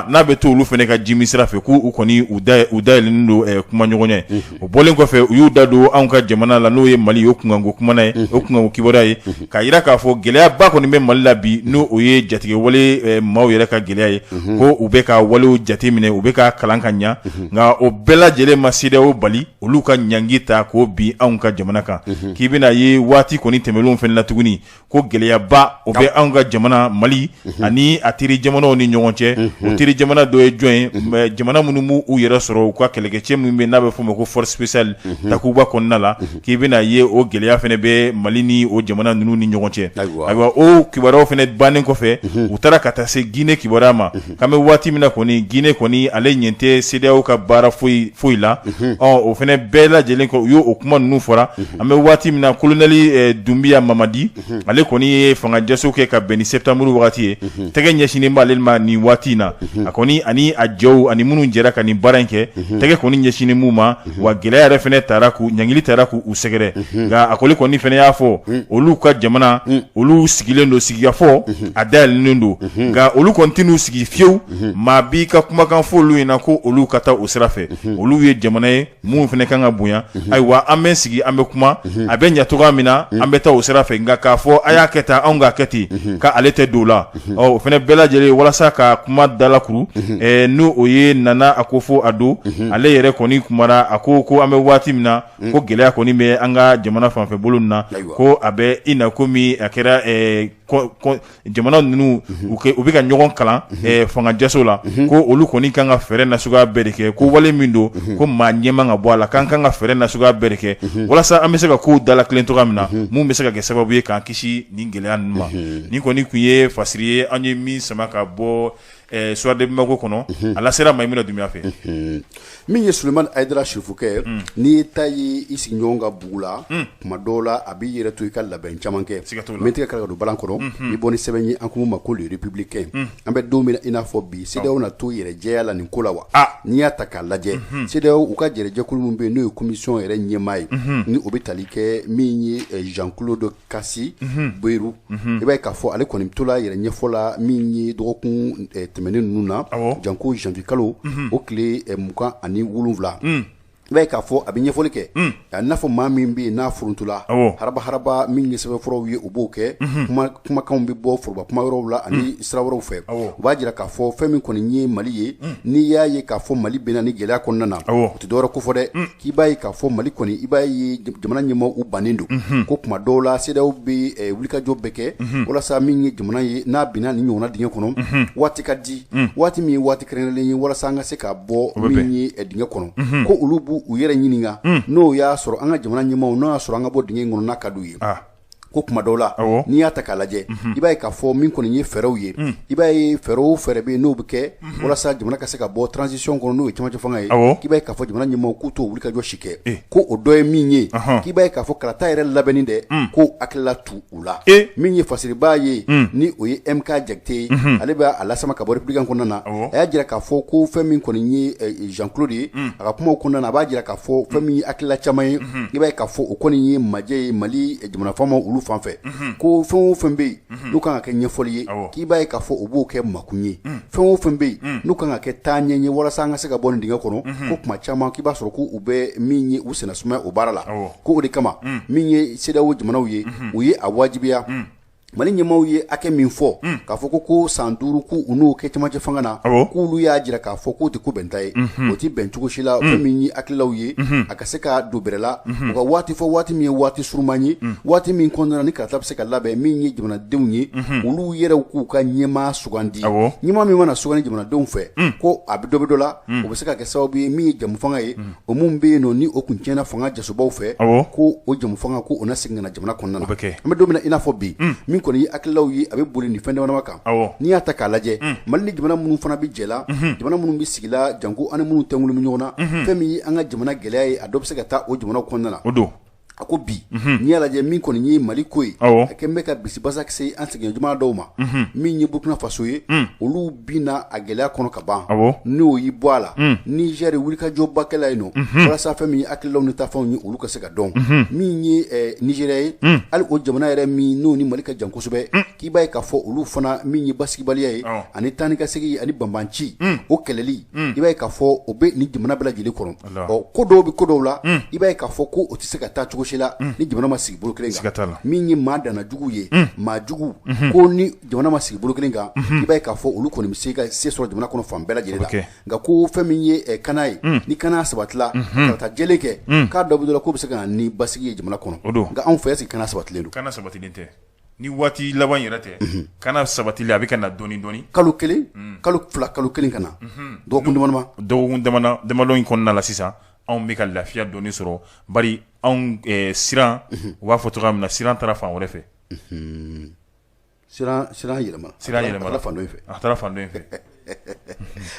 n'a bɛ to olu fana ka jimi sira fɛ, k'u kɔni u dayɛlɛnnen don kumaɲɔgɔnya ye. O bɔlen kɔfɛ, u y'u da don anw ka jamana la, n'o ye Mali, o kunkanko kumana ye, o kunkanko kibaruya ye, k'a jira k'a fɔ gɛlɛyaba kɔni bɛ Mali la bi, n'o o ye jatigɛwale maaw yɛrɛ ka gɛlɛya ye. Ko u bɛ ka walew jate minɛ, u bɛ ka kalan ka ɲɛ, nka o bɛɛ lajɛlen ma CEDEAO bali olu ka ɲangi ta k'o bin anw ka jamana kan. K'i bɛna ye waati kɔni tɛmɛnlenw fana la tuguni, ko gɛlɛyaba o bɛ anw ka jamana Mali ani a teri jamanaw ni ɲɔgɔn cɛ. O teri jamana dɔ ye jɔn ye? Jamana minnu b'u yɛrɛ sɔrɔ u ka kɛlɛkɛcɛ min bɛ n'a bɛ f'o ma ko force spéciale Takuba kɔnɔna la, k'i bɛna ye o gɛlɛya fana bɛ Mali ni o jamana ninnu ni ɲɔgɔn cɛ. Ayiwa, o kibaruyaw fana bannen kɔfɛ, u taara ka taa se Guinée kibaruya ma. K'an bɛ waati min min na kɔni Guinée kɔni ale ɲɛ tɛ CEDEAO ka baara foyi foyi la. Ɔ o fana bɛɛ lajɛlen kɔ, u y'o kuma ninnu fɔra. An bɛ waati min na, colonel Doumbouya Mamadi, ale kɔni ye fanga jaso kɛ ka bɛn ni septembre wagati ye. Tɛgɛ ɲɛsinnen b'ale ma nin waati in na. A kɔni ani a jɛw ani minnu jɛra ka nin baara in kɛ, tɛgɛ kɔni ɲɛsinnen b'u ma. Wa gɛlɛya yɛrɛ fana taara k'u ɲangili taara k'u sɛgɛrɛ. Nka a kɔni kɔni fana y'a fɔ olu ka jamana, olu sigilen don sigikafɔ a dayɛlɛnnen don, nka olu kɔni tɛn'u sigi fiyewu maa b'i ka kumakan fɔ olu ɲɛna ko olu ka taa o sira fɛ. Olu ye jamana ye minnu fana kan ka bonya. Ayiwa, an bɛ sigi, an bɛ kuma, a bɛ ɲɛ cogoya min na, an bɛ taa o sira fɛ. Nka k'a fɔ a y'a kɛ tan, anw k'a kɛ ten, k'ale tɛ don o la. Ɔ o fana bɛɛ lajɛlen walasa ka kuma dalakuru, n'o o ye Nana Akufo-Addo, ale yɛrɛ kɔni kumara. A ko ko an bɛ waati min na, ko gɛlɛya kɔni bɛ an ka jamana fanfɛ bolo na, ko a bɛ i na komi a kɛra jamana ninnu u bɛ ka ɲɔgɔn kalan fanga jaso la, ko olu kɔni kan ka fɛɛrɛ nasuguya bɛɛ de kɛ, ko wale min don, ko maa ɲɛ man ka bɔ a la, k'an kan ka fɛɛrɛ nasuguya bɛɛ de kɛ walasa an bɛ se ka kow dalakilen cogoya min na, mun bɛ se ka kɛ sababu ye k'an kisi nin gɛlɛya ninnu ma. Nin kɔni tun ye fasiri ye an ye min sama ka bɔ Soir de Bamako kɔnɔ. A lasera Mayimuna Dunbiya fɛ. Min ye Sulemani Hayidara Sirifukɛ, n'i ye taa ye i sigiɲɔgɔn ka bugu la, tuma dɔw la a b'i yɛrɛ to i ka labɛn caman kɛ. Min tɛgɛ kala ka don balan kɔrɔ, i bɔ ni sɛbɛn ye an ko ma ko Le Républicain. An bɛ don min na i n'a fɔ bi, CEDEAO na to yɛrɛjɛya la nin ko la wa? N'i y'a ta k'a lajɛ, CEDEAO u ka jɛrɛjɛkulu min bɛ yen, n'o ye commission yɛrɛ ɲɛmaa ye, ni o bɛ tali kɛ min ye Jean-Claude Kassi Brou, i b'a ye k'a fɔ ale kɔni tola yɛrɛ ɲɛfɔ la min ye dɔgɔkun tɛmɛnen ninnu na, janko janvier kalo o tile 27. I b'a ye k'a fɔ a bɛ ɲɛfɔli kɛ a n'a fɔ maa min bɛ yen n'a furuntula haraba haraba. Min ye sɛbɛnfuraw ye, u b'o kɛ, kumakanw bɛ bɔ foroba kuma yɔrɔw la ani sira wɛrɛw fɛ. U b'a jira k'a fɔ fɛn min kɔni ye Mali ye, n'i y'a ye k'a fɔ Mali bɛnna ni gɛlɛya kɔnɔna na, o tɛ dɔwɛrɛ ko fɔ dɛ, k'i b'a ye k'a fɔ Mali kɔni, i b'a ye jamana ɲɛmaaw u bannen don, ko tuma dɔw la CEDEAO bɛ wulikajɔ bɛɛ kɛ walasa min ye jamana ye n'a binna nin ɲɔgɔnna dingɛ kɔnɔ, waati ka di, waati min ye waati kɛrɛnkɛrɛnlen ye walasa an ka se ka bɔ min ye dingɛ kɔnɔ. Ko olu b'u yɛrɛ ɲininka n'o y'a sɔrɔ an ka jamana ɲɛmaaw, n'o y'a sɔrɔ an ka bɔ dingɛ in kɔnɔ n'a ka d'u ye. Ko tuma dɔw la, n'i y'a ta k'a lajɛ, i b'a ye k'a fɔ min kɔni ye fɛɛrɛw ye, i b'a ye fɛɛrɛ o fɛɛrɛ bɛ yen n'o bɛ kɛ walasa jamana ka se ka bɔ transition kɔnɔ, n'o ye cɛmancɛ fanga ye, k'i b'a ye k'a fɔ jamana ɲɛmaaw k'u t'o wulikajɔ si kɛ. Ko o dɔ ye min ye, k'i b'a ye k'a fɔ kalata yɛrɛ labɛnni dɛ, ko hakilila t'u u la. Min ye fasiribaa ye, ni o ye MK Jakite ye, ale bɛ a lasama ka bɔ Républicain kɔnɔna na. A y'a jira k'a fɔ ko fɛn min kɔni ye Jean Claude ye, a ka kumaw kɔnɔna na, a b'a jira k'a fɔ fɛn min ye hakilila caman ye, i b'a ye k'a fɔ o kɔni ye majɛ ye Mali jamana faamaw olu fan fɛ. Ko fɛn o fɛn bɛ yen n'u kan ka kɛ ɲɛfɔli ye, k'i b'a ye k'a fɔ u b'o kɛ makun ye. Fɛn o fɛn bɛ yen n'u kan ka kɛ taaɲɛ ye walasa an ka se ka bɔ nin dingɛ kɔnɔ, ko tuma caman k'i b'a sɔrɔ ko u bɛ min ye u senna sumaya o baara la. Ko o de kama min ye CEDEAO jamanaw ye, u ye a wajibiya Mali ɲɛmaaw ye hakɛ min fɔ k'a fɔ ko san 5 k'u n'o kɛ cɛmancɛ fanga na, k'olu y'a jira k'a fɔ k'o tɛ ko bɛnta ye, o tɛ bɛn cogo si la. Fɛn min ye hakililaw ye, a ka se ka don bɛrɛ la, u ka waati fɔ, waati min ye waati surunman ye, waati min kɔnɔna ni kalata bɛ se ka labɛn, min ye jamanadenw ye, olu yɛrɛw k'u ka ɲɛmaa sugandi. Ɲɛmaa min mana sugandi jamanadenw fɛ, ko a bɛ dɔ bɛ dɔ la, o bɛ se ka kɛ sababu ye min ye jamu fanga ye, o min bɛ yen nɔ ni o kun tiɲɛna fanga jasobaw fɛ, ko o jamu fanga ko o na segin ka na jamana kɔnɔna na. An bɛ don min na i n'a fɔ bi, min kɔni ye hakililaw ye, a bɛ boli nin fɛn dama kan. N'i y'a ta k'a lajɛ, Mali ni jamana minnu fana bɛ jɛ la, jamana minnu bɛ sigi la, janko an ni minnu tɛnkunnen bɛ ɲɔgɔn na, fɛn min ye an ka jamana gɛlɛya ye, a dɔ bɛ se ka taa o jamanaw kɔnɔna na. O don. A ko bi, n'i y'a lajɛ, min kɔni ye Mali ko ye, a kɛlen bɛ ka bisibasa se an sigiɲɔgɔn jamana dɔw ma. Min ye Burkina Faso ye, olu binna a gɛlɛya kɔnɔ ka ban, n'o y'i bɔ a la. Niger wulikajɔba kɛla yen nɔ walasa fɛn min ye hakililaw ni taafɛnw ye, olu ka se ka dɔn. Min ye Nigeria ye, hali o jamana yɛrɛ min n'o ni Mali ka jan kosɛbɛ, k'i b'a ye k'a fɔ olu fana min ye basigibaliya ye ani taa ni ka segin ani banbanci, o kɛlɛli, i b'a ye k'a fɔ o bɛ nin jamana bɛɛ lajɛlen kɔnɔ. Ɔ ko dɔw bɛ ko dɔw la, i b'a ye k'a fɔ ko o tɛ se ka taa cogo si la ni jamana ma sigi bolo kelen kan. Min ye maa danna jugu ye, maa jugu, ko ni jamana ma sigi bolo kelen kan, i b'a ye k'a fɔ olu kɔni bɛ se ka se sɔrɔ jamana kɔnɔ fan bɛɛ lajɛlen la. Nka ko fɛn min ye kana ye, ni kana sabatila, kalata jɛlen kɛ, k'a dɔ bɛ dɔ la, k'o bɛ se ka na ni basigi ye jamana kɔnɔ. Nka anw fɛ, est-ce que kana sabatilen don? Kana sabatilen tɛ. Ni waati laban yɛrɛ tɛ, kana sabatili a bɛ ka na dɔɔni dɔɔni. Kalo 1, kalo 2, kalo 1 ka na dɔgɔkun dama. Dɔgɔkun damadɔ in kɔnɔna la sisan, anw bɛ ka lafiya dɔɔni sɔrɔ, bari anw siran, u b'a fɔ cogoya min na, siran taara fan wɛrɛ fɛ. Siran yɛlɛma siran yɛlɛma fan dɔ in fɛ. A taara fan dɔ in fɛ.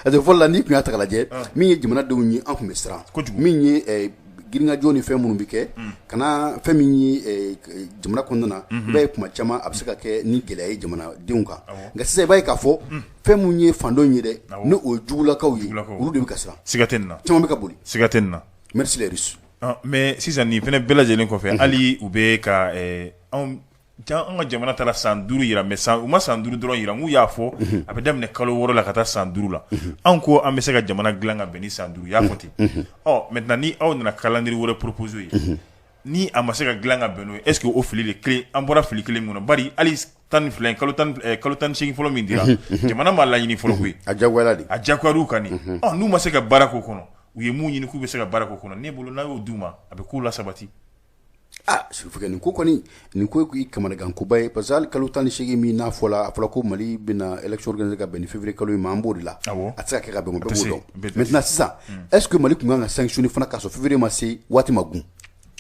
Parce que fɔlɔ la, n'i tun y'a ta k'a lajɛ, min ye jamanadenw ye, an tun bɛ siran. Kojugu. Min ye girinkajɔ ni fɛn minnu bɛ kɛ ka na fɛn min ye jamana kɔnɔna na, i b'a ye kuma caman a bɛ se ka kɛ ni gɛlɛya ye jamanadenw kan. Nka sisan, i b'a ye k'a fɔ fɛn min ye fandenw ye dɛ, ni o ye jugulakaw ye, olu de bɛ ka siran. Siga tɛ nin na. Caman bɛ ka boli. Siga tɛ nin na. Merci les Russes. Mais sisan, nin fana bɛɛ lajɛlen kɔfɛ, hali u bɛ ka anw an ka jamana taara san 5 yira, mais san u ma san 5 dɔrɔn yira, n'u y'a fɔ a bɛ daminɛ kalo 6 la ka taa san 5 la. Anw ko an bɛ se ka jamana dilan ka bɛn ni san 5, y'a fɔ ten. Ɔ, maintenant, ni aw nana calendrier wɛrɛ proposer ye, ni a ma se ka dilan ka bɛn n'o ye, est ce que o fili de kelen, an bɔra fili kelen min kɔnɔ, bari hali 12 in, kalo 18 fɔlɔ min dira, jamana m'a laɲini fɔlɔ koyi. A jagoyara de. A jagoyar'u kan de. Ɔ, n'u ma se ka baara k'o kɔnɔ, u ye mun ɲini k'u bɛ se ka baara k'o kɔnɔ, ne bolo n'a y'o d'u ma, a bɛ kow la sabati. Ah, Sirifukɛ, nin ko kɔni, nin ko ye kamanagankoba ye, parce que hali kalo 18 min n'a fɔla, a fɔra ko Mali bɛna élection organiser ka bɛn ni février kalo in ma, an b'o de la. A tɛ se ka kɛ ka bɛn o, bɛɛ b'o dɔn. Maintenant sisan, est ce que Mali tun kan ka sanctionner fana k'a sɔrɔ février ma se, waati ma gun?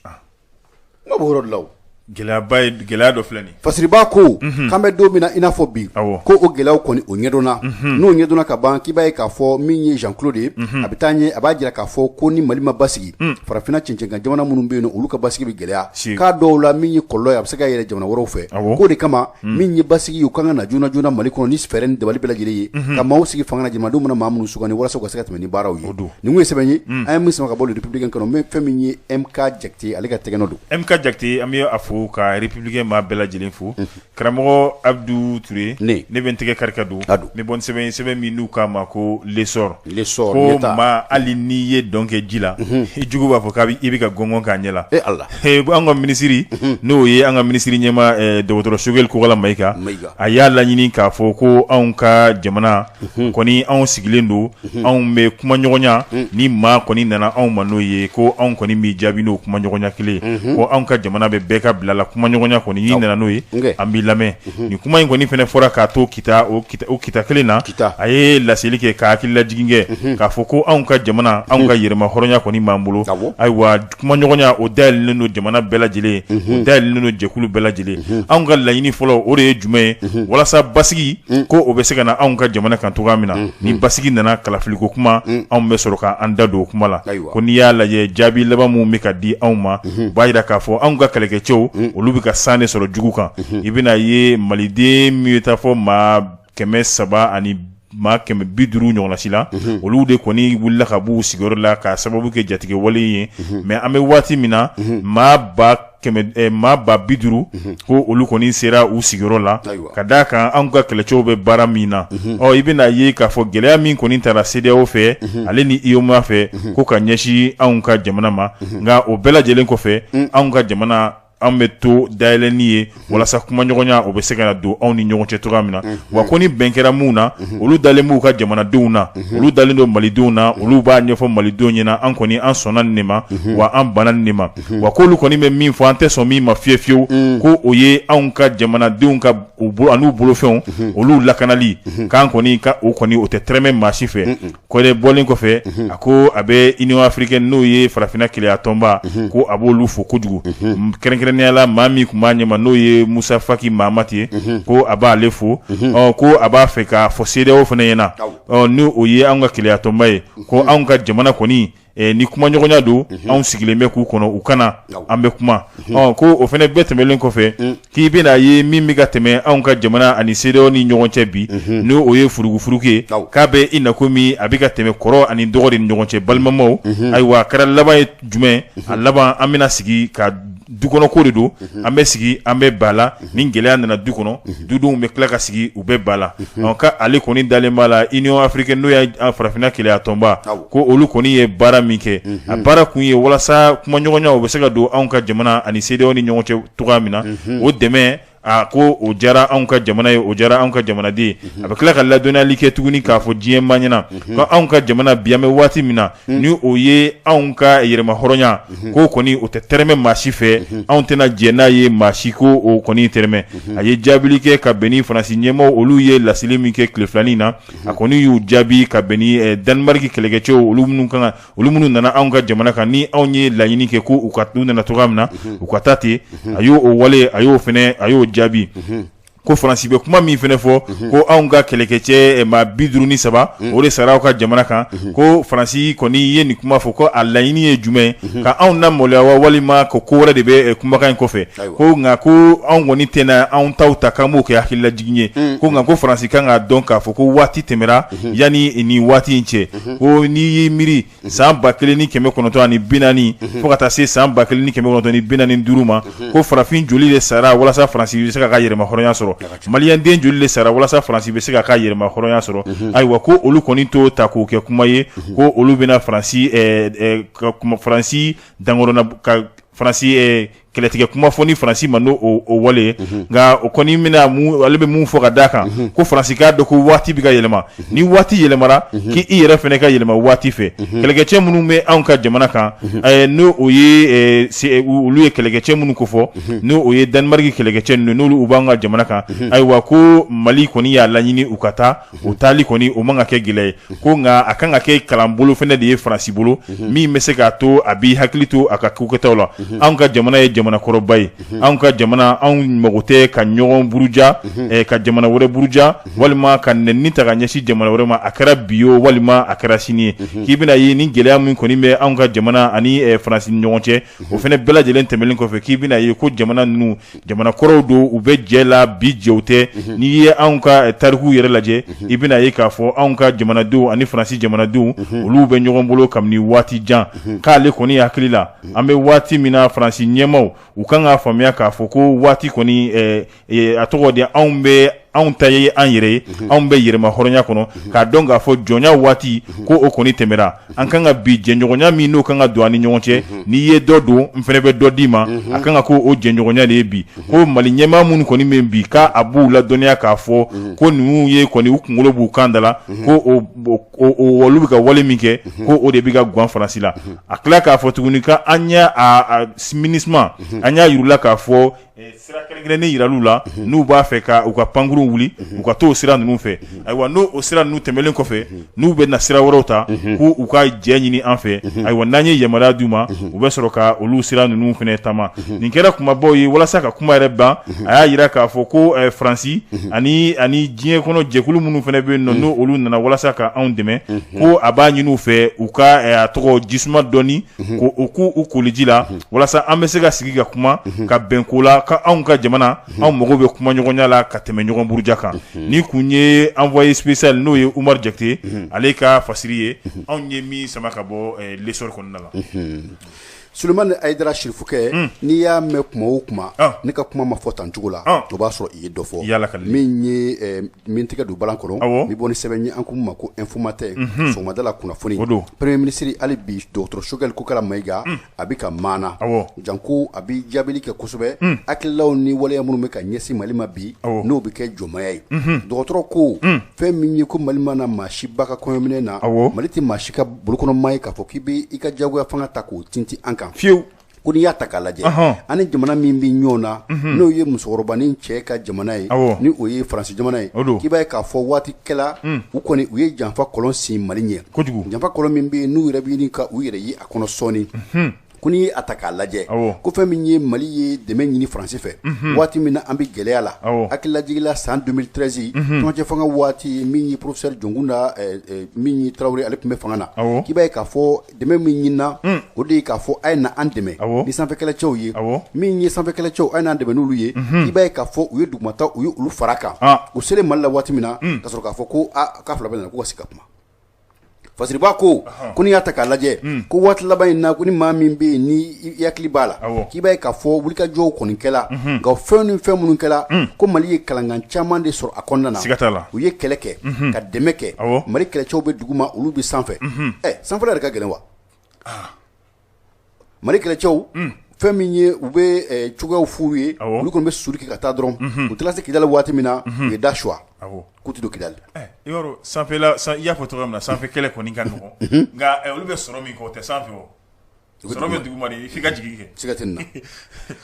N ka b'o yɔrɔ de la o. Gɛlɛyaba ye, gɛlɛya dɔ filɛ nin. Fasiriba ko k'an bɛ don min na i n'a fɔ bi, ko o gɛlɛyaw kɔni, o ɲɛdɔnna. N'o ɲɛdɔnna ka ban, k'i b'a ye k'a fɔ min ye Jean Claude ye, a bɛ taa ɲɛ, a b'a jira k'a fɔ ko ni Mali ma basigi, farafinna cɛncɛnkan jamana minnu bɛ yen nɔ, olu ka basigi bɛ gɛlɛya, k'a dɔw la min ye kɔlɔlɔ ye, a bɛ se ka yɛlɛ jamana wɛrɛw fɛ. K'o de kama, min ye basigi ye, u kan ka na joona joona Mali kɔnɔ ni fɛɛrɛ ni dabali bɛɛ lajɛlen ye, ka maaw sigi fanga na, jamanadenw mana maa minnu sugandi, walasa u ka se ka tɛmɛ ni baaraw ye. Nin kun ye sɛbɛn ye an ye min sama ka bɔ Le Républicain kɔnɔ. Min fɛn min ye MK Jakite, ale ka tɛgɛnɔ don. MK Jakite, an bɛ a fo ka Républicain maa bɛɛ lajɛlen fo. Karamɔgɔ Abdou Touré, ne bɛ n tɛgɛ kari ka don, n bɛ bɔ ni sɛbɛn ye, sɛbɛn min n'u k'a ma ko L'Essor. L'Essor. Ko maa, hali n'i ye dɔn kɛ ji la, i jugu b'a fɔ k'a i bɛ ka gɔngɔn k'a ɲɛ la. E Ala. An ka minisiri, n'o ye an ka minisiri ɲɛmaa dɔgɔtɔrɔ Choguel Kokalla Maïga, a y'a laɲini k'a fɔ ko anw ka jamana kɔni, anw sigilen don, anw bɛ kumaɲɔgɔnya. Ni maa kɔni nana anw ma n'o ye, ko anw kɔni b'i jaabi n'o kumaɲɔgɔnya kelen, ko anw ka jamana bɛ bɛɛ ka bila la kumaɲɔgɔnya kɔni. N'i nana n'o ye, an b'i lamɛn. Nin kuma in kɔni fana fɔra k'a to Kita, o Kita kelen na. A ye laseli kɛ ka hakililajigin kɛ k'a fɔ ko anw ka jamana, anw ka yɛrɛma hɔrɔnya kɔni b'an bolo. Ayiwa, kumaɲɔgɔnya, o dayɛlɛlen don jamana bɛɛ lajɛlen, o dayɛlɛlen don jɛkulu bɛɛ lajɛlen. Anw ka laɲini fɔlɔ, o de ye jumɛn ye? Walasa basigi ko o bɛ se ka na anw ka jamana kan cogoya min na. Ni basigi nana, kalafiliko kuma, anw bɛ sɔrɔ k'an da don o kuma la. Ko n'i y'a lajɛ, jaabi laban minnu bɛ ka di anw ma, u b'a jira k'a fɔ anw ka kɛlɛkɛcɛw, olu bɛ ka san de sɔrɔ jugu kan. I bɛna ye maliden min bɛ taa fɔ maa 300 ani maa 150 ɲɔgɔnna si la, olu de kɔni wulila ka b'u sigiyɔrɔ la k'a sababu kɛ jatigɛ wale ye. Mais an bɛ waati min na, maa 100,000, maa 50 000, ko olu kɔni sera u sigiyɔrɔ la, ka d'a kan anw ka kɛlɛcɛw bɛ baara min na. Ɔ, i bɛna ye k'a fɔ gɛlɛya min kɔni taara CEDEAO fɛ, ale ni UEMOA fɛ, ko ka ɲɛsin anw ka jamana ma. Nka o bɛɛ lajɛlen kɔfɛ, anw ka jamana, an bɛ to dayɛlɛnni ye walasa kumaɲɔgɔnya, o bɛ se ka na don anw ni ɲɔgɔn cɛ cogoya min na. Wa ko ni bɛn kɛra mun na, olu dalen b'u ka jamanadenw na, olu dalen don malidenw na, olu b'a ɲɛfɔ malidenw ɲɛna: an kɔni, an sɔnna nin de ma, wa an banna nin de ma. Wa k'olu kɔni bɛ min fɔ, an tɛ sɔn min ma fiyewu fiyewu, ko o ye anw ka jamanadenw ka an'u bolofɛnw, olu lakanali, k'an kɔni ka o kɔni, o tɛ tɛrɛmɛ maa si fɛ. Kɔrɛ bɔlen kɔfɛ, a ko a bɛ Union africaine, n'o ye farafinna kelenya tɔnba, ko a b'olu fo kojugu, kɛrɛnkɛrɛnnenya la maa min tun b'a ɲɛma, n'o ye Musa Faki Mahamat ye, ko a b'ale fo. Ɔ, ko a b'a fɛ k'a fɔ CEDEAO fana ɲɛna, ɔ, ni o ye anw ka kelenya tɔnba ye, ko anw ka jamana kɔni, ni kumaɲɔgɔnya don, anw sigilen bɛ k'u kɔnɔ, u kana, an bɛ kuma. Ɔ, ko o fana bɛɛ tɛmɛnen kɔfɛ, k'i bɛna ye min bɛ ka tɛmɛ anw ka jamana ani CEDEAO ni ɲɔgɔn cɛ bi, n'o o ye furugufurugu ye, k'a bɛ i na komi a bɛ ka tɛmɛ kɔrɔ ani dɔgɔ de ni ɲɔgɔn cɛ, balimamaw. Ayiwa, a kɛra laban ye jumɛn? A laban, an bɛna sigi ka dukɔnɔko de don, an bɛ sigi, an bɛ ba la. Ni gɛlɛya nana du kɔnɔ, dudenw bɛ tila ka sigi, u bɛ ba la. Ka ale kɔni dalen b'a la, Union africaine, n'o ye farafinna kelenya tɔnba, ko olu kɔni ye baara min kɛ, a baara kun ye walasa kumaɲɔgɔnya, o bɛ se ka don anw ka jamana ani CEDEAO ni ɲɔgɔn cɛ cogoya min na. O dɛmɛ, a ko o diyara anw ka jamana ye, o diyara anw ka jamanaden ye. A bɛ tila ka ladɔnniyali kɛ tuguni k'a fɔ diɲɛ maa ɲɛna ko anw ka jamana bi, an bɛ waati min na, ni o ye anw ka yɛrɛma hɔrɔnya, ko kɔni o tɛ tɛrɛmɛ maa si fɛ, anw tɛna jɛn n'a ye maa si ko o kɔni tɛrɛmɛ. A ye jaabili kɛ ka bɛn ni Faransi ɲɛmaaw, olu ye laseli min kɛ tile filanin na, a kɔni y'u jaabi ka bɛn ni Danemark kɛlɛkɛcɛw, olu minnu kan, olu minnu nana anw ka jamana kan, ni anw ye laɲini kɛ ko u ka u nana cogoya min na, u ka taa ten. A y'o wale, a y'o fana, a y'o jaabi. Ko Faransi bɛ kuma min fana fɔ, ko anw ka kɛlɛkɛcɛ maa 53, o de sara aw ka jamana kan. Ko Faransi kɔni ye nin kuma fɔ, ko a laɲini ye jumɛn? Ka anw na maloya wa, walima ko ko wɛrɛ de bɛ kumakan in kɔfɛ? Ko nka ko anw kɔni tɛna anw taw ta k'an b'o kɛ hakililajigin ye. Ko nka ko Faransi kan k'a dɔn k'a fɔ ko waati tɛmɛra yanni nin waati in cɛ. Ko n'i y'i miiri san 1940 fo ka taa se san 1945 ma, ko farafin joli de sara walasa Faransi bɛ se k'a ka yɛrɛmahɔrɔnya sɔrɔ? Maliyɛnden joli de sara walasa Faransi bɛ se k'a ka yɛrɛmahɔrɔnya sɔrɔ? Ayiwa, ko olu kɔni t'o ta k'o kɛ kuma ye, ko olu bɛna Faransi Faransi dankɔrɔna ka Faransi kɛlɛtigɛ kuma fɔ ni Faransi ma n'o o wale. Nka o kɔni bɛna mun, ale bɛ mun fɔ ka d'a kan, ko Faransi k'a dɔn ko waati bɛ ka yɛlɛma. Ni waati yɛlɛmara, k'i i yɛrɛ fana ka yɛlɛma waati fɛ. Kɛlɛkɛcɛ minnu bɛ anw ka jamana kan, n'o o ye olu ye kɛlɛkɛcɛ minnu ko fɔ, n'o o ye Danemark kɛlɛkɛcɛ ninnu, n'olu u b'an ka jamana kan, ayiwa, ko Mali kɔni y'a laɲini u ka taa. O taali kɔni, o man ka kɛ gɛlɛya ye. Ko nka a kan ka kɛ kalanbolo fana de ye Faransi bolo, min bɛ se k'a to a b'i hakili to a ka kokɛtaw la. Anw ka jamana ye jamana kɔrɔba ye. Anw ka jamana, anw mago tɛ ka ɲɔgɔn buruja, ka jamana wɛrɛ buruja, walima ka nɛni ta ka ɲɛsin jamana wɛrɛ ma, a kɛra bi o walima a kɛra sini ye. K'i bɛna ye ni gɛlɛya min kɔni bɛ anw ka jamana ani Faransi ni ɲɔgɔn cɛ, o fana bɛɛ lajɛlen tɛmɛnen kɔfɛ, k'i bɛna ye ko jamana ninnu, jamana kɔrɔw don, u bɛ jɛ la bi, jɛw tɛ. N'i ye anw ka tariku yɛrɛ lajɛ, i bɛna ye k'a fɔ anw ka jamanadenw ani Faransi jamanadenw, olu bɛ ɲɔgɔn bolo kabini waati jan. K'ale kɔni hakili la, an bɛ waati min na, Faransi ɲɛmaaw, u kan k'a faamuya k'a fɔ ko waati kɔni, a tɔgɔ di, anw bɛ anw ta ye an yɛrɛ ye, anw bɛ yɛrɛma hɔrɔnya kɔnɔ, k'a dɔn k'a fɔ jɔnya waati ko o kɔni tɛmɛra. An kan ka bi jɛɲɔgɔnya min n'o kan ka don an ni ɲɔgɔn cɛ, n'i ye dɔ don, n fana bɛ dɔ d'i ma, a kan ka ko o jɛɲɔgɔnya de ye bi. Ko Mali ɲɛmaa minnu kɔni bɛ bi, k'a a b'u ladɔnniya k'a fɔ ko ninnu ye kɔni u kunkolo b'u kan da la, ko olu bɛ ka wale min kɛ, ko o de bɛ ka gan Faransi la. A tila k'a fɔ tuguni k'an y'a MINUSMA, an y'a yir'u la k'a fɔ sira kɛrɛnkɛrɛnnen yiral'u la, n'u b'a fɛ ka u ka pankurun wuli, u ka t'o sira ninnu fɛ. Ayiwa, n'o o sira ninnu tɛmɛnen kɔfɛ, n'u bɛ na sira wɛrɛw ta, k'u u ka jɛ ɲini an fɛ. Ayiwa, n'an ye yamaruya d'u ma, u bɛ sɔrɔ ka olu sira ninnu fana taama. Nin kɛra kumabaw ye. Walasa ka kuma yɛrɛ ban, a y'a jira k'a fɔ ko Faransi ani diɲɛ kɔnɔ jɛkulu minnu fana bɛ yen nɔ, n'o olu nana walasa ka anw dɛmɛ, ko a b'a ɲini u fɛ u ka a tɔgɔ jisuma dɔɔni ko u k'u u koliji la, walasa an bɛ se ka sigi ka kuma ka bɛn ko la, ka anw ka jamana, anw mago bɛ kumaɲɔgɔnya la ka tɛmɛ ɲɔgɔn buruja kan. Ni kun ye envoyé spécial, n'o ye Umaru Jakite, ale ka fasiri ye, anw ye min sama ka bɔ L'Essor kɔnɔna la. Sulemani Ayidara Sirifukɛ, n'i y'a mɛn kuma o kuma ne ka kuma ma fɔ tan cogo la, o b'a sɔrɔ i ye dɔ fɔ. Min ye min tɛgɛ don balan kɔnɔ, ni bɔ ni sɛbɛn ye, an ko ma ko Info Matin, sɔgɔmada la kunnafoni, premier ministre hali bi, dɔgɔtɔrɔ Choguel Kokala Mayiga, a bɛ ka maana janko a bɛ jaabili kɛ kosɛbɛ hakililaw ni waleya minnu bɛ ka ɲɛsin Mali ma bi, n'o bɛ kɛ jɔnmaya ye. Dɔgɔtɔrɔ ko fɛn min ye ko Mali ma na maa si ba ka kɔɲɔminɛ na, Mali tɛ maa si ka bolokɔnɔmaa ye k'a fɔ k'i bɛ i ka jagoya fanga ta k'o tintin an kan fiyewu. Ko n'i y'a ta k'a lajɛ, an ni jamana min bɛ ɲɔgɔn na, n'o ye musokɔrɔbanin cɛ ka jamana ye, ni o ye Faransi jamana ye, k'i b'a ye k'a fɔ waati kɛla u kɔni u ye janfa kɔlɔn sen Mali ɲɛ kojugu, janfa kɔlɔn min bɛ yen n'u yɛrɛ bɛ ɲini ka u yɛrɛ ye a kɔnɔ sɔɔni. Ko n'i ye a ta k'a lajɛ, ko fɛn min ye Mali ye dɛmɛ ɲini Faransi fɛ waati min na an bɛ gɛlɛya la, hakililajigila san 2013 cɛmancɛ fanga waati, min ye professeur Jɔnkunda min ye Tarawele, ale tun bɛ fanga na, k'i b'a ye k'a fɔ dɛmɛ min ɲinina, o de ye k'a fɔ a ye na an dɛmɛ ni sanfɛ kɛlɛcɛw ye. Min ye sanfɛ kɛlɛcɛw, a ye n'an dɛmɛ n'olu ye, i b'a ye k'a fɔ u ye dugumata, u ye olu fara kan. U selen Mali la waati min na, ka sɔrɔ k'a fɔ ko k'a fila bɛ nana k'u ka sigi ka kuma. Fasiriba ko ko n'i y'a ta k'a lajɛ, ko waati laban in na, ko ni maa min bɛ yen ni i hakili b'a la, k'i b'a ye k'a fɔ wulikajɔw kɔni kɛla, nka fɛn ni fɛn minnu kɛla, ko Mali ye kalankan caman de sɔrɔ a kɔnɔna na. U ye kɛlɛ kɛ ka dɛmɛ kɛ, Mali kɛlɛcɛw bɛ duguma, olu bɛ sanfɛ. Sanfɛla yɛrɛ ka gɛlɛn wa? Mali kɛlɛcɛw, fɛn min ye u bɛ cogoyaw f'u ye, olu kɔni bɛ suri kɛ ka taa dɔrɔn. U tilala se Kidali waati min na, u ye da suwa k'u tɛ don Kidali. I b'a dɔn sanfɛla, i y'a fɔ cogo min na, sanfɛ kɛlɛ kɔni ka nɔgɔn, nka olu bɛ sɔrɔ min kɛ, o tɛ sanfɛ o. Sɔrɔ bɛ duguma de f'i ka jigin kɛ. Siga tɛ nin na.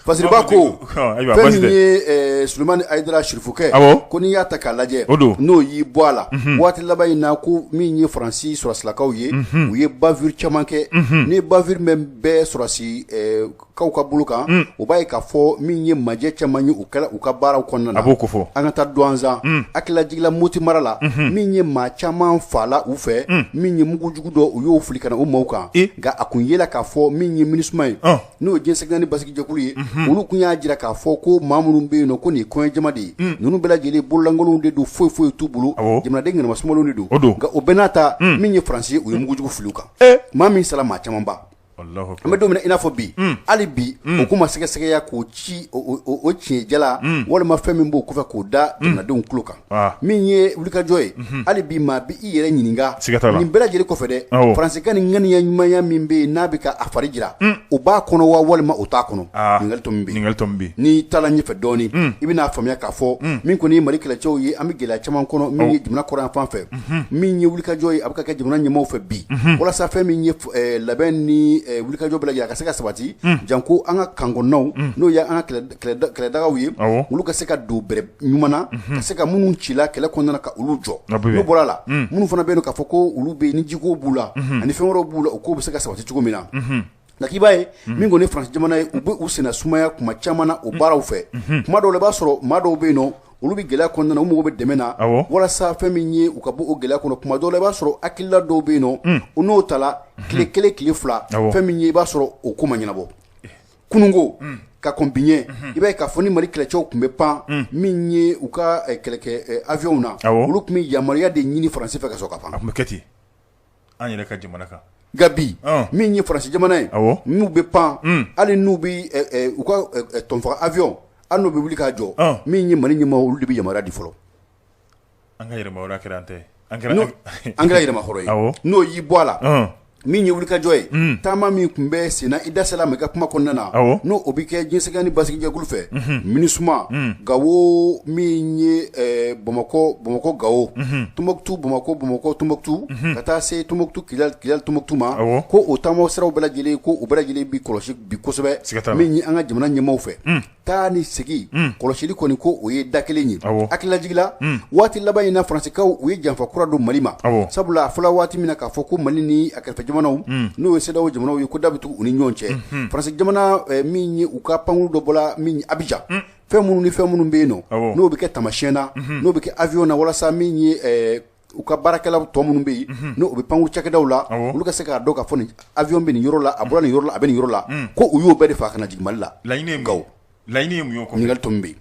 Fasiriba ko ayiwa fɛn baasi min tɛ. ye Solomani Hayidara Sirifukɛ Awɔ. ko n'i y'a ta k'a lajɛ O don. n'o y'i bɔ a la waati laban in na ko min ye Faransi sɔrɔsilakaw ye u ye bavure caman kɛ ni bavure min bɛ sɔrɔsi kaw ka bolo kan o b'a ye k'a fɔ min ye majɛ caman ye u kɛra u ka baaraw kɔnɔna na A b'o kofɔ. An ka taa Duwanzan hakililajigila Moti mara la min ye maa caman faala u fɛ min ye mugujugu dɔ u y'o fili ka na u maaw kan nka a kun yela k'a fɔ min ye MINUSMA ye n'o ye diɲɛ seleke naani basigijɛkulu ye olu kun y'a jira k'a fɔ ko maa minnu bɛ yen nɔ ko nin ye kɔɲɔjama de ye ninnu bɛɛ lajɛlen bololankolonw de don foyi foyi t'u bolo jamanaden ŋanama sumalenw de don nka o bɛɛ n'a ta min ye Faransi ye u ye mugujugu fili u kan maa min sala maa camanba. An bɛ don min na i n'a fɔ bi hali bi o ko ma sɛgɛsɛgɛya k'o ci o tiɲɛ jala walima fɛn min b'o kɔfɛ k'o da jamanadenw tulo kan min ye wulikajɔ ye hali bi maa bɛ i yɛrɛ ɲininka nin bɛɛ lajɛlen kɔfɛ dɛ Faransi ka nin ŋaniya ɲumanya min bɛ yen n'a bɛ ka a fari jira o b'a kɔnɔ wa walima o t'a kɔnɔ ɲininkali tɔ min bɛ yen n'i taara ɲɛfɛ dɔɔnin i bɛna a faamuya k'a fɔ min kɔni ye Mali kɛlɛcɛw ye an bɛ gɛlɛya caman kɔnɔ min ye jamana kɔrɔnyanfan fɛ min ye wulikajɔ ye a bɛ ka kɛ jamana ɲɛmaaw fɛ bi walasa fɛn min ye labɛn ni wulikajɔ bɛɛ lajɛlen a ka se ka sabati janko an ka kan kɔnɔnaw n'o ye an ka kɛlɛdagaw ye olu ka se ka don bɛrɛ ɲuman na ka se ka minnu cila kɛlɛ kɔnɔna na ka olu jɔ n'o bɔra a la minnu fana bɛ yen k'a fɔ ko olu bɛ yen ni jiko b'u la ani fɛn wɛrɛw b'u la o ko bɛ se ka sabati cogo min na nka k'i b'a ye min kɔni Faransi jamana ye u bɛ u senna sumaya kuma caman na o baaraw fɛ kuma dɔw la i b'a sɔrɔ maa dɔw bɛ yen nɔ olu bɛ gɛlɛya kɔnɔna na u mago bɛ dɛmɛ na walasa fɛn min ye u ka bɔ o gɛlɛya kɔnɔ kuma dɔw la i b'a sɔrɔ hakilila dɔw bɛ yen nɔ u n'o tala tile kelen tile fila fɛn min ye i b'a sɔrɔ o ko ma ɲɛnabɔ kununko ka kɔn bi ɲɛ i b'a ye k'a fɔ ni Mali kɛlɛcɛw tun bɛ pan min ye u ka kɛlɛkɛ avion na olu tun bɛ yamaruya de ɲini Faransi fɛ ka sɔrɔ ka pan a tun bɛ kɛ ten an yɛrɛ ka jamana kan nka bi min ye Faransi jamana ye n'u bɛ pan hali n'u bɛ u ka tɔnfaga avion hali n'u bɛ wuli k'a jɔ min ye Mali ɲɛmaaw olu de bɛ yamaruya di fɔlɔ an ka yɛrɛmahɔrɔnya kɛra an ta ye an kɛra yɛrɛmahɔrɔn ye n'o y'i bɔ a la min ye wulikajɔ ye taama min tun bɛ senna i da sera a ma i ka kuma kɔnɔna na n'o o bɛ kɛ diɲɛ seleke naani basigijɛkulu fɛ MINUSMA Gawo min ye Bamakɔ Bamakɔ Gawo Tombouctou Bamakɔ Bamakɔ Tombouctou ka taa se Tombouctou Kidal Kidal Tombouctou ma ko o taama siraw bɛɛ lajɛlen ko o bɛɛ lajɛlen bi kɔlɔsi bi kosɛbɛ min ye an ka jamana ɲɛmaaw fɛ taa ni segin kɔlɔsili kɔni ko o ye da kelen ye hakililajigila waati laban in na Faransikaw u ye janfa kura don Mali ma sabula a fɔla waati min na k'a fɔ ko Mali ni a kɛrɛfɛ jamanaw n'o ye CEDEAO jamanaw ye ko da bɛ tugu u ni ɲɔgɔn cɛ Faransi jamana min ye u ka pankuru dɔ bɔla min ye Abijan fɛn minnu ni fɛn minnu bɛ yen nɔ n'o bɛ kɛ taamasiyɛn na n'o bɛ kɛ avion na walasa min ye u ka baarakɛlaw tɔ minnu bɛ yen n'o bɛ pankuru cakɛdaw la olu ka se k'a dɔn k'a fɔ nin avion bɛ nin yɔrɔ la a bɔra nin yɔrɔ la a bɛ nin yɔrɔ la ko u y'o bɛɛ de faga ka na jigin Mali la laɲini ye Gawo laɲini ye mun ye o kɔfɛ ɲininkali tɔ min bɛ yen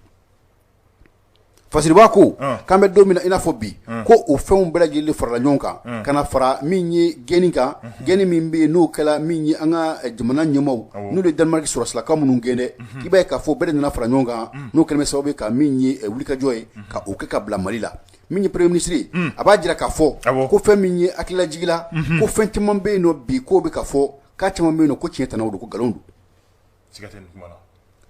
Fasiriba ko k'an bɛ don min na i n'a fɔ bi ko o fɛnw bɛɛ lajɛlen farala ɲɔgɔn kan ka na fara min ye gɛnni kan gɛnni min bɛ yen n'o kɛla min ye an ka jamana ɲɛmaaw n'olu ye Danemark sɔrɔsilakaw minnu gɛn dɛ i b'a ye k'a fɔ bɛɛ de nana fara ɲɔgɔn kan n'o kɛlen bɛ sababu ye ka min ye wulikajɔ ye ka o kɛ ka bila Mali la min ye premier ministre ye a b'a jira k'a fɔ ko fɛn min ye hakililajigila ko fɛn caman bɛ yen nɔ bi k'o bɛ ka fɔ k'a caman bɛ yen nɔ ko tiɲɛ tanaw don ko nkalon don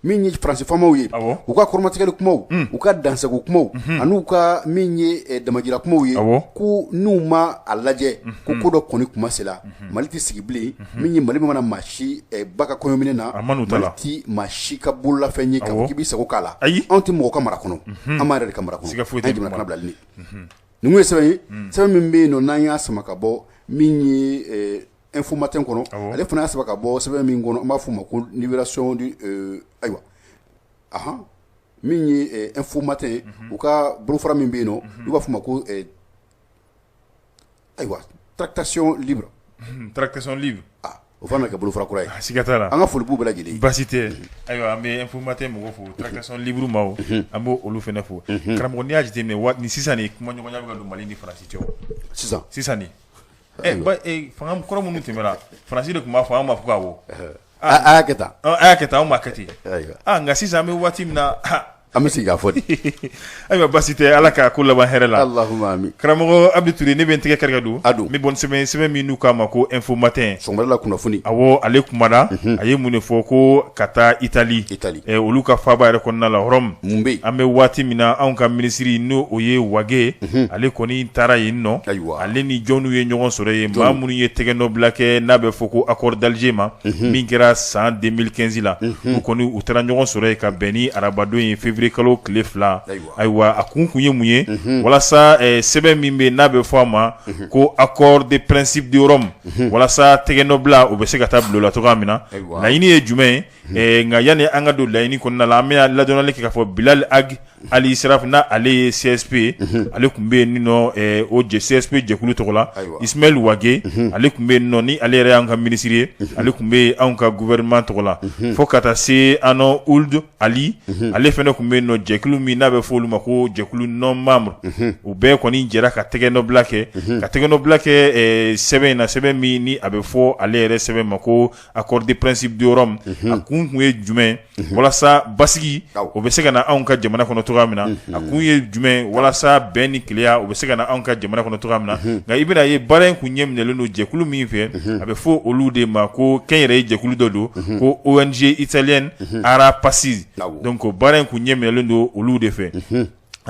min ye Faransi faamaw ye u ka kɔrɔmatigɛli kumaw u ka dansago kumaw an'u ka min ye damajira kumaw ye ko n'u ma a lajɛ ko ko dɔ kɔni kuma sera Mali tɛ sigi bilen min ye Mali mana maa si ba ka kɔɲɔminɛ na Mali tɛ maa si ka bololafɛn ye k'a fɔ k'i b'i sago k'a la anw tɛ mɔgɔ ka mara kɔnɔ an b'an yɛrɛ de ka mara kɔnɔ an ye jamana bilalen nin ye sɛbɛn ye sɛbɛn min bɛ yen nɔ n'an y'a sama ka bɔ min ye Info Matin kɔnɔ ale fana y'a sama ka bɔ sɛbɛn min kɔnɔ an b'a f'o ma ko Libération ayiwa ahan min ye Info Matin u ka bolofara min bɛ yen nɔ n'u b'a f'o ma ko ayiwa Tractation libre Tractation libre o fana kɛ bolofara kura ye siga t'a la an ka foli b'u bɛɛ lajɛlen baasi tɛ ayiwa an bɛ Info Matin mɔgɔw fo Tractation libre maaw an b'o olu fana fo karamɔgɔ n'i y'a jateminɛ ni sisan ni kumaɲɔgɔnya bɛ ka don Mali ni Faransi cɛ sisan sisan ni fanga kɔrɔ minnu tɛmɛna Faransi de tun b'a fɔ an b'a fɔ ko awɔ a y'a kɛ tan a y'a kɛ tan anw b'a kɛ ten nka sisan an bɛ waati min na a An bɛ sigi k'a fɔ di. Ayiwa, basi tɛ, Ala k'a ko laban hɛrɛ la. Allahumma amin. Karamɔgɔ Abdou Touré, ne bɛ n tɛgɛ kari ka don. A don. N bɛ bɔ ni sɛbɛn sɛbɛn min n'u k'a ma ko Info Matin. Sɔgɔmada la kunnafoni. Awɔ, ale kumana, a ye mun de fɔ? Ko ka taa Italie. Italie. Olu ka faaba yɛrɛ kɔnɔna la, Rome. Mun bɛ yen? An bɛ waati min na, anw ka minisiri, n'o o ye Wage, ale kɔni taara yen nɔ. Ayiwa. Ale ni jɔnniw ye ɲɔgɔn sɔrɔ yen? Maa minnu ye tɛgɛnɔbila kɛ n'a bɛ fɔ ko accord d'Alger ma, min kɛra san 2015 la, u kɔni u taara ɲɔgɔn sɔrɔ yen ka bɛn ni arabadon ye, février kalo tile 2. Ayiwa, a kun ye mun ye? Walasa sɛbɛn min bɛ n'a bɛ fɔ a ma ko accord de principe de Rome, walasa tɛgɛnɔbila o bɛ se ka taa bila o la cogoya min na. Laɲini ye jumɛn ye? Nka yanni an ka don laɲini kɔnɔna la, an bɛna ladɔnnali kɛ k'a fɔ Bilal Ag Ali Siraf, n'a ale ye CSP ye, ale tun bɛ yen nɔ o CSP jɛkulu tɔgɔ la. Ismaël Wagué, ale tun bɛ yen nɔ, ni ale yɛrɛ y'an ka minisiri ye, ale tun bɛ anw ka gouvernement tɔgɔ la, fo ka taa se Ano Ould Ali, ale fana tun bɛ yen nɔ, jɛkulu min n'a bɛ fɔ olu ma ko jɛkulu non membre. U bɛɛ kɔni jɛra ka tɛgɛnɔbila kɛ, ka tɛgɛnɔbila kɛ sɛbɛn in na, sɛbɛn min ni a bɛ fɔ ale yɛrɛ sɛbɛn ma ko accord de principe de Rome. A kun ye jumɛn? Walasa basigi o bɛ se ka na anw ka jamana kɔnɔ cogoya min na. A kun ye jumɛn? Walasa bɛn ni kelenya o bɛ se ka na anw ka jamana kɔnɔ cogoya min na. Nka i bɛna ye, baara in kun ɲɛ minɛlen don jɛkulu min fɛ, a bɛ fɔ olu de ma ko kɛnyɛrɛye jɛkulu dɔ don ko ONG italienne Ara Pacis. Donc baara in kun ɲɛ minɛlen don olu de fɛ.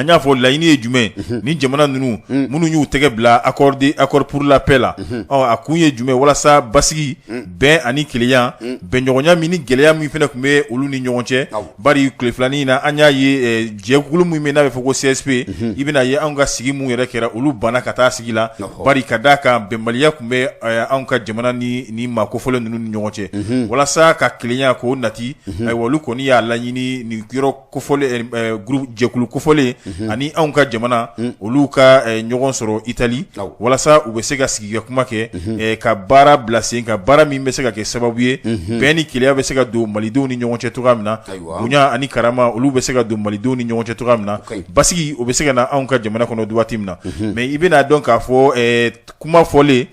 An y'a fɔ, laɲini ye jumɛn? Ni jamana ninnu minnu y'u tɛgɛ bila accord pour la paix la, a kun ye jumɛn? Walasa basigi, bɛn ani kelenya, bɛnɲɔgɔnya min ni gɛlɛya min fana tun bɛ olu ni ɲɔgɔn cɛ. Bari tile filanin in na, an y'a ye jɛkulu min bɛ n'a bɛ fɔ ko CSP, i bɛna ye anw ka sigi min yɛrɛ kɛra, olu banna ka taa sigi la, bari ka d'a kan bɛnbaliya tun bɛ anw ka jamana ni maa kofɔlen ninnu ni ɲɔgɔn cɛ. Walasa ka kelenya k'o nati, ayiwa, olu kɔni y'a laɲini nin yɔrɔ kofɔlen, groupe jɛkulu kofɔlen ani anw ka jamana, olu ka ɲɔgɔn sɔrɔ Itali, walasa u bɛ se ka sigi ka kuma kɛ, ka baara bila sen kan, baara min bɛ se ka kɛ sababu ye bɛn ni kelenya bɛ se ka don malidenw ni ɲɔgɔn cɛ cogoya min na, bonya ani karama olu bɛ se ka don malidenw ni ɲɔgɔn cɛ cogoya min na, basigi o bɛ se ka na anw ka jamana kɔnɔ waati min na. Mais i bɛna dɔn k'a fɔ kuma fɔlen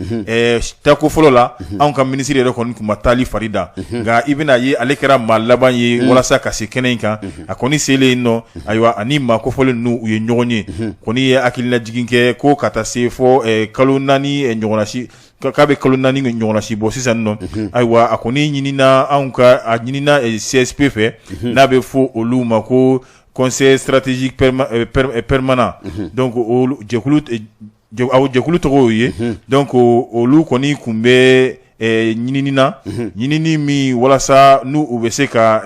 tako fɔlɔ la, anw ka minisiri yɛrɛ kɔni tun ma taali fari da. Nka i bɛna ye, ale kɛra maa laban ye walasa ka se kɛnɛ in kan. A kɔni selen yen nɔ, ayiwa, ani maa kofɔlen ninnu u ye ɲɔgɔn ye, kɔni ye hakililajigin kɛ ko ka taa se fɔ kalo 4 ɲɔgɔnna si, k'a bɛ kalo 4 ɲɔgɔnna si bɔ sisan nɔ. Ayiwa, a kɔni ɲinina anw ka, a ɲinina CSP fɛ, n'a bɛ fɔ olu ma ko Conseil stratégique permanent, donc jɛkulu jɛkulu tɔgɔ ye. Donc olu kɔni tun bɛ ɲinini na, ɲinini min walasa n'u u bɛ se ka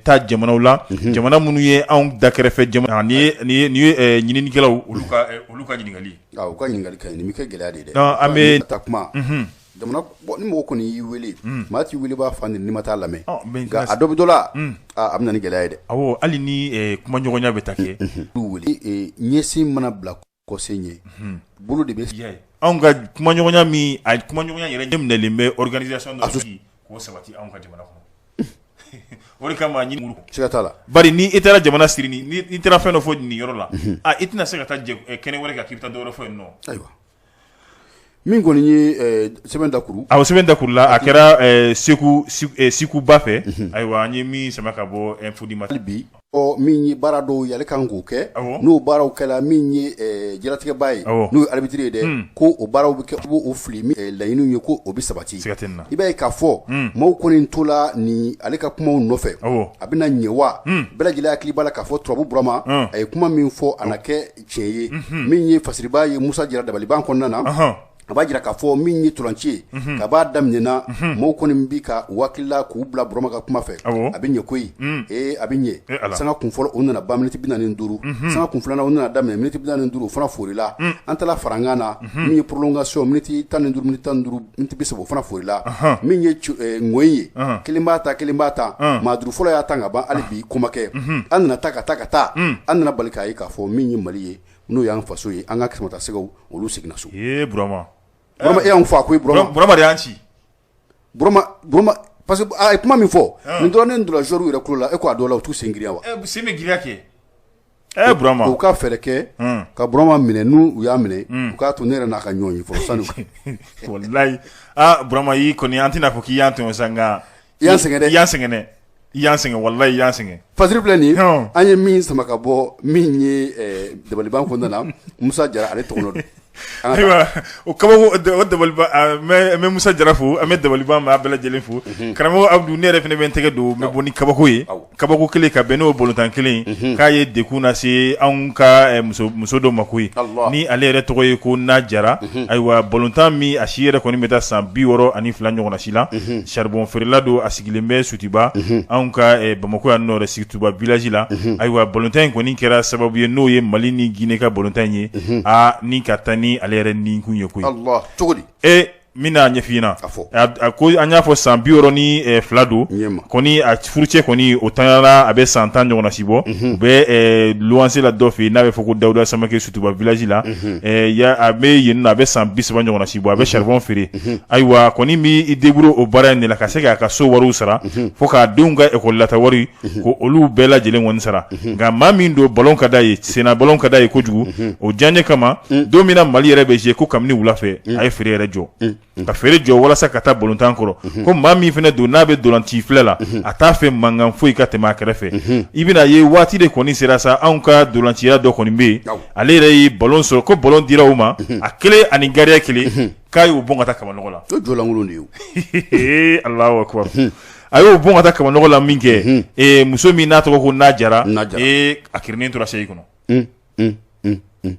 taa jamanaw la, jamana minnu ye anw da kɛrɛfɛ jamana. Nin ye ɲininikɛlaw olu ka ɲininkali. U ka ɲininkali ka ɲi, nin bɛ kɛ gɛlɛya de ye dɛ. An bɛ taa kuma jamana, ni mɔgɔ kɔni y'i weele, maa t'i weele b'a fa n'i ma taa lamɛn, nka a dɔ bɛ dɔ la, a bɛ na ni gɛlɛya ye dɛ. Awɔ, hali ni kumaɲɔgɔnya bɛ taa kɛ. Wele ɲɛsin mana bila kɔsen ye, bolo de bɛ anw ka kumaɲɔgɔnya min, a kumaɲɔgɔnya yɛrɛ ɲɛminɛlen bɛ organisation dɔ k'o sabati anw ka jamana kɔnɔ. O de kama ɲini siga t'a la. Bari ni i taara jamana siri, ni i taara fɛn dɔ fɔ nin yɔrɔ la, i tɛna se ka taa kɛnɛ wɛrɛ kan k'i bɛ taa dɔ wɛrɛ fɔ yen nɔ. Ayiwa, min kɔni ye sɛbɛn dakuru. Awɔ, sɛbɛn dakuru la, a kɛra Seku Sikuba fɛ. Ayiwa, an ye min sama ka bɔ Info du Matin. Bi ɔ min ye baara dɔw ye, ale kan k'o kɛ, n'o baaraw kɛla, min ye jalatigɛba ye, n'o ye arbitre ye dɛ, ko o baaraw bɛ kɛ, o fili laɲiniw ye, ko o bɛ sabati. I b'a ye k'a fɔ maaw kɔni tola ni ale ka kumaw nɔfɛ, a bɛna ɲɛ wa? Bɛɛ lajɛlen hakili b'a la k'a fɔ turabu Burama, a ye kuma min fɔ, a na kɛ tiɲɛ ye. Min ye fasiriba ye, Musa Jara dabaliban kɔnɔna na, a b'a jira k'a fɔ min ye ntolanci ye, ka b'a daminɛna, maaw kɔni bi ka wakila k'u bila Burama ka kuma fɛ, a bɛ ɲɛ koyi, ee a bɛ ɲɛ. Sanga kun fɔlɔ, o nana ban miniti 45. Sanga kun filanan, o nana daminɛ miniti 45, o fana forila. An taara farankan na, min ye prolongation, miniti 15, miniti 15, miniti 30, o fana forila. Min ye ŋɔyi ye, kelen b'a ta, kelen b'a ta, maa duuru fɔlɔ y'a ta ka ban, hali bi ko ma kɛ. An nana taa ka taa ka taa, an nana bali k'a ye k'a fɔ min ye Mali ye, n'o y'an faso ye, an ka samatasɛgɛw olu seginna so. Ee Burama. Burama, e y'anw fa koyi Burama. Burama de y'an ci. Burama, Burama, parce que a ye kuma min fɔ, nin dɔrɔn ne donna joueur yɛrɛ tulo la, e ko a dɔw la u t'u sen girinya wa? Sen bɛ girinya kɛ. Ee Burama. U ka fɛɛrɛ kɛ ka Burama minɛ, n'u u y'a minɛ, u k'a to ne yɛrɛ n'a ka ɲɔgɔn ye fɔlɔ sani. Walayi, aa Burama, y'i kɔni, an tɛna fɔ k'i y'an tɔɲɔ sa, nka i y'an sɛgɛn dɛ. I y'an sɛgɛn dɛ. I y'an sɛgɛn, walayi i y'an sɛgɛn. Fasiri filɛ nin, an ye min sama ka bɔ min ye dabaliban kɔnɔna na, Musa Jara ale tɔgɔ don. Ayiwa, o kabako, o dabaliban, n bɛ Musa Jara fo, an bɛ dabaliban maa bɛɛ lajɛlen fo. Karamɔgɔ Abudu, ne yɛrɛ fana bɛ n tɛgɛ don, n bɛ bɔ ni kabako ye, kabako kelen ka bɛn n'o balontan kelen ye, k'a ye degun lase anw ka muso dɔ ma koyi, ni ale yɛrɛ tɔgɔ ye ko Na Jara. Ayiwa, balontan min a si yɛrɛ kɔni bɛ taa san 62 ɲɔgɔnna si la, charbon feerela don, a sigilen bɛ Sotuba, anw ka Bamakɔ yan nɔ Sotuba village la. Ayiwa, balontan in kɔni kɛra sababu ye, n'o ye Mali ni Guinée ka balontan in ye, aa, ni ka taa ni ale yɛrɛ ni kun ye koyi. Cogo di? E n bɛna ɲɛf'i ɲɛna. A ko an y'a fɔ san 62 don kɔni, a furucɛ kɔni o tanyara, a bɛ san 10 ɲɔgɔnna si bɔ. U bɛ luwanse la dɔ fɛ yen n'a bɛ fɔ ko Dawuda Samakɛ, Sotuba village la. A bɛ yen, a bɛ san 30 ɲɔgɔnna si bɔ, a bɛ charbon feere. Ayiwa, kɔni b'i débrouiller o baara in de la ka se k'a ka so wariw sara, fo k'a denw ka école lata wari ko olu bɛɛ lajɛlen kɔni sara. Nka maa min don, ballon ka d'a ye, senna ballon ka d'a ye kojugu. O diyaɲɛ kama, don min na Mali yɛrɛ bɛ jouer, ko kabini wula fɛ a ye feere yɛrɛ jɔ, ka feere jɔ walasa ka taa balontan kɔrɔ. Ko maa min fana don n'a bɛ ntolanci filɛ la, a t'a fɛ mankan foyi ka tɛmɛ a kɛrɛfɛ. I bɛna ye waati de kɔni sera sa, anw ka ntolancila dɔ kɔni bɛ yen, ale yɛrɛ ye ballon sɔrɔ, ko ballon dira o ma, a kelen ani gardien kelen, k'a y'o bon ka taa kamanɔgɔ la. O jɔlankolon de ye. Alahu akubar. A y'o bon ka taa kamanɔgɔ la min kɛ, muso min n'a tɔgɔ ko Na Jara, a kirinnen tora chaise kɔnɔ.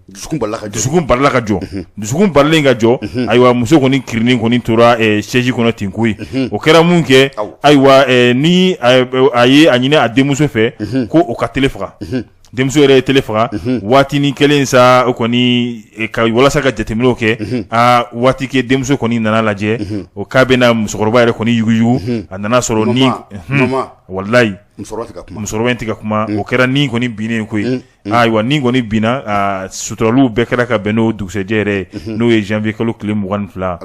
Dusukun balila ka jɔ. Dusukun balila ka jɔ. Dusukun balilen ka jɔ. Ayiwa, muso kɔni kirinen kɔni tora chaise kɔnɔ ten koyi. O kɛra mun kɛ? Ayiwa, ni a ye a ɲini a denmuso fɛ ko o ka télé faga. Denmuso yɛrɛ ye télé faga waatinin kelen sa, o kɔni ka walasa ka jateminɛw kɛ. Aa, waati kɛ, denmuso kɔni nana lajɛ, o k'a bɛna musokɔrɔba yɛrɛ kɔni yuguyugu, a nana sɔrɔ ni walayi musokɔrɔba in tɛ ka kuma. O kɛra ni kɔni binnen koyi. Ayiwa, ni kɔni binna, suturaliw bɛɛ kɛra ka bɛn n'o dugusɛjɛ yɛrɛ ye, n'o ye janvier kalo tile 22.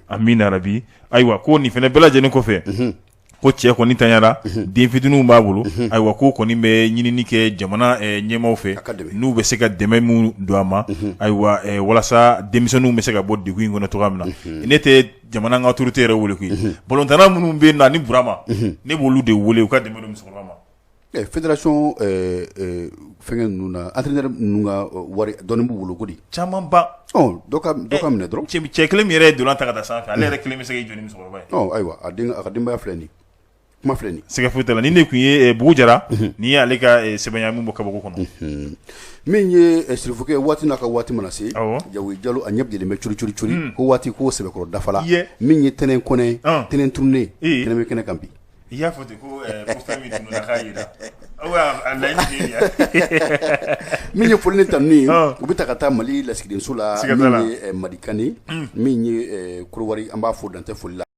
Amina yarabi. Ayiwa, ko nin fana bɛɛ lajɛlen kɔfɛ, ko cɛ kɔni tanyara, den fitininw b'a bolo. Ayiwa, ko kɔni bɛ ɲinini kɛ jamana ɲɛmaaw fɛ, n'u bɛ se ka dɛmɛ min don a ma, ayiwa, walasa denmisɛnninw bɛ se ka bɔ degun in kɔnɔ cogoya min na. Ne tɛ jamana ka autorité yɛrɛ wele koyi, balontanna minnu bɛ yen ni Burama, ne b'olu de wele u ka dɛmɛ don musokɔrɔba ma. Fédération fɛnkɛ ninnu na, entraîneur ninnu ka wari dɔɔni b'u bolo ko di? Camanba. Dɔ ka minɛ dɔrɔn. Cɛ kelen min yɛrɛ ye ntolan ta ka taa sanfɛ, ale yɛrɛ kelen bɛ se k'i jɔ ni musokɔrɔba ye. Ayiwa, a den, a ka denbaya filɛ nin, kuma filɛ nin. Siga foyi t'a la. Ni ne tun ye Bugu Jara, nin ye ale ka sɛbɛnya min bɔ kabako kɔnɔ. Min ye sirifukɛ, waati n'a ka waati mana se, Jawo Jalo a ɲɛ bilennen bɛ curi curi curi, ko waati ko sɛbɛkɔrɔ dafala. Min ye Tɛnɛn Kɔnɛ, Tɛnɛn tununnen, kɛnɛ bɛ kɛnɛ kan bi. I y'a fɔ ten ko ko fɛn min tununna k'a yira aw a laɲini de ye. Min ye foli ni tanuni ye, u bɛ ta ka taa Mali lasigidenso la, min ye Madi Kane, min ye Korowari, an b'a fo dantɛ foli la.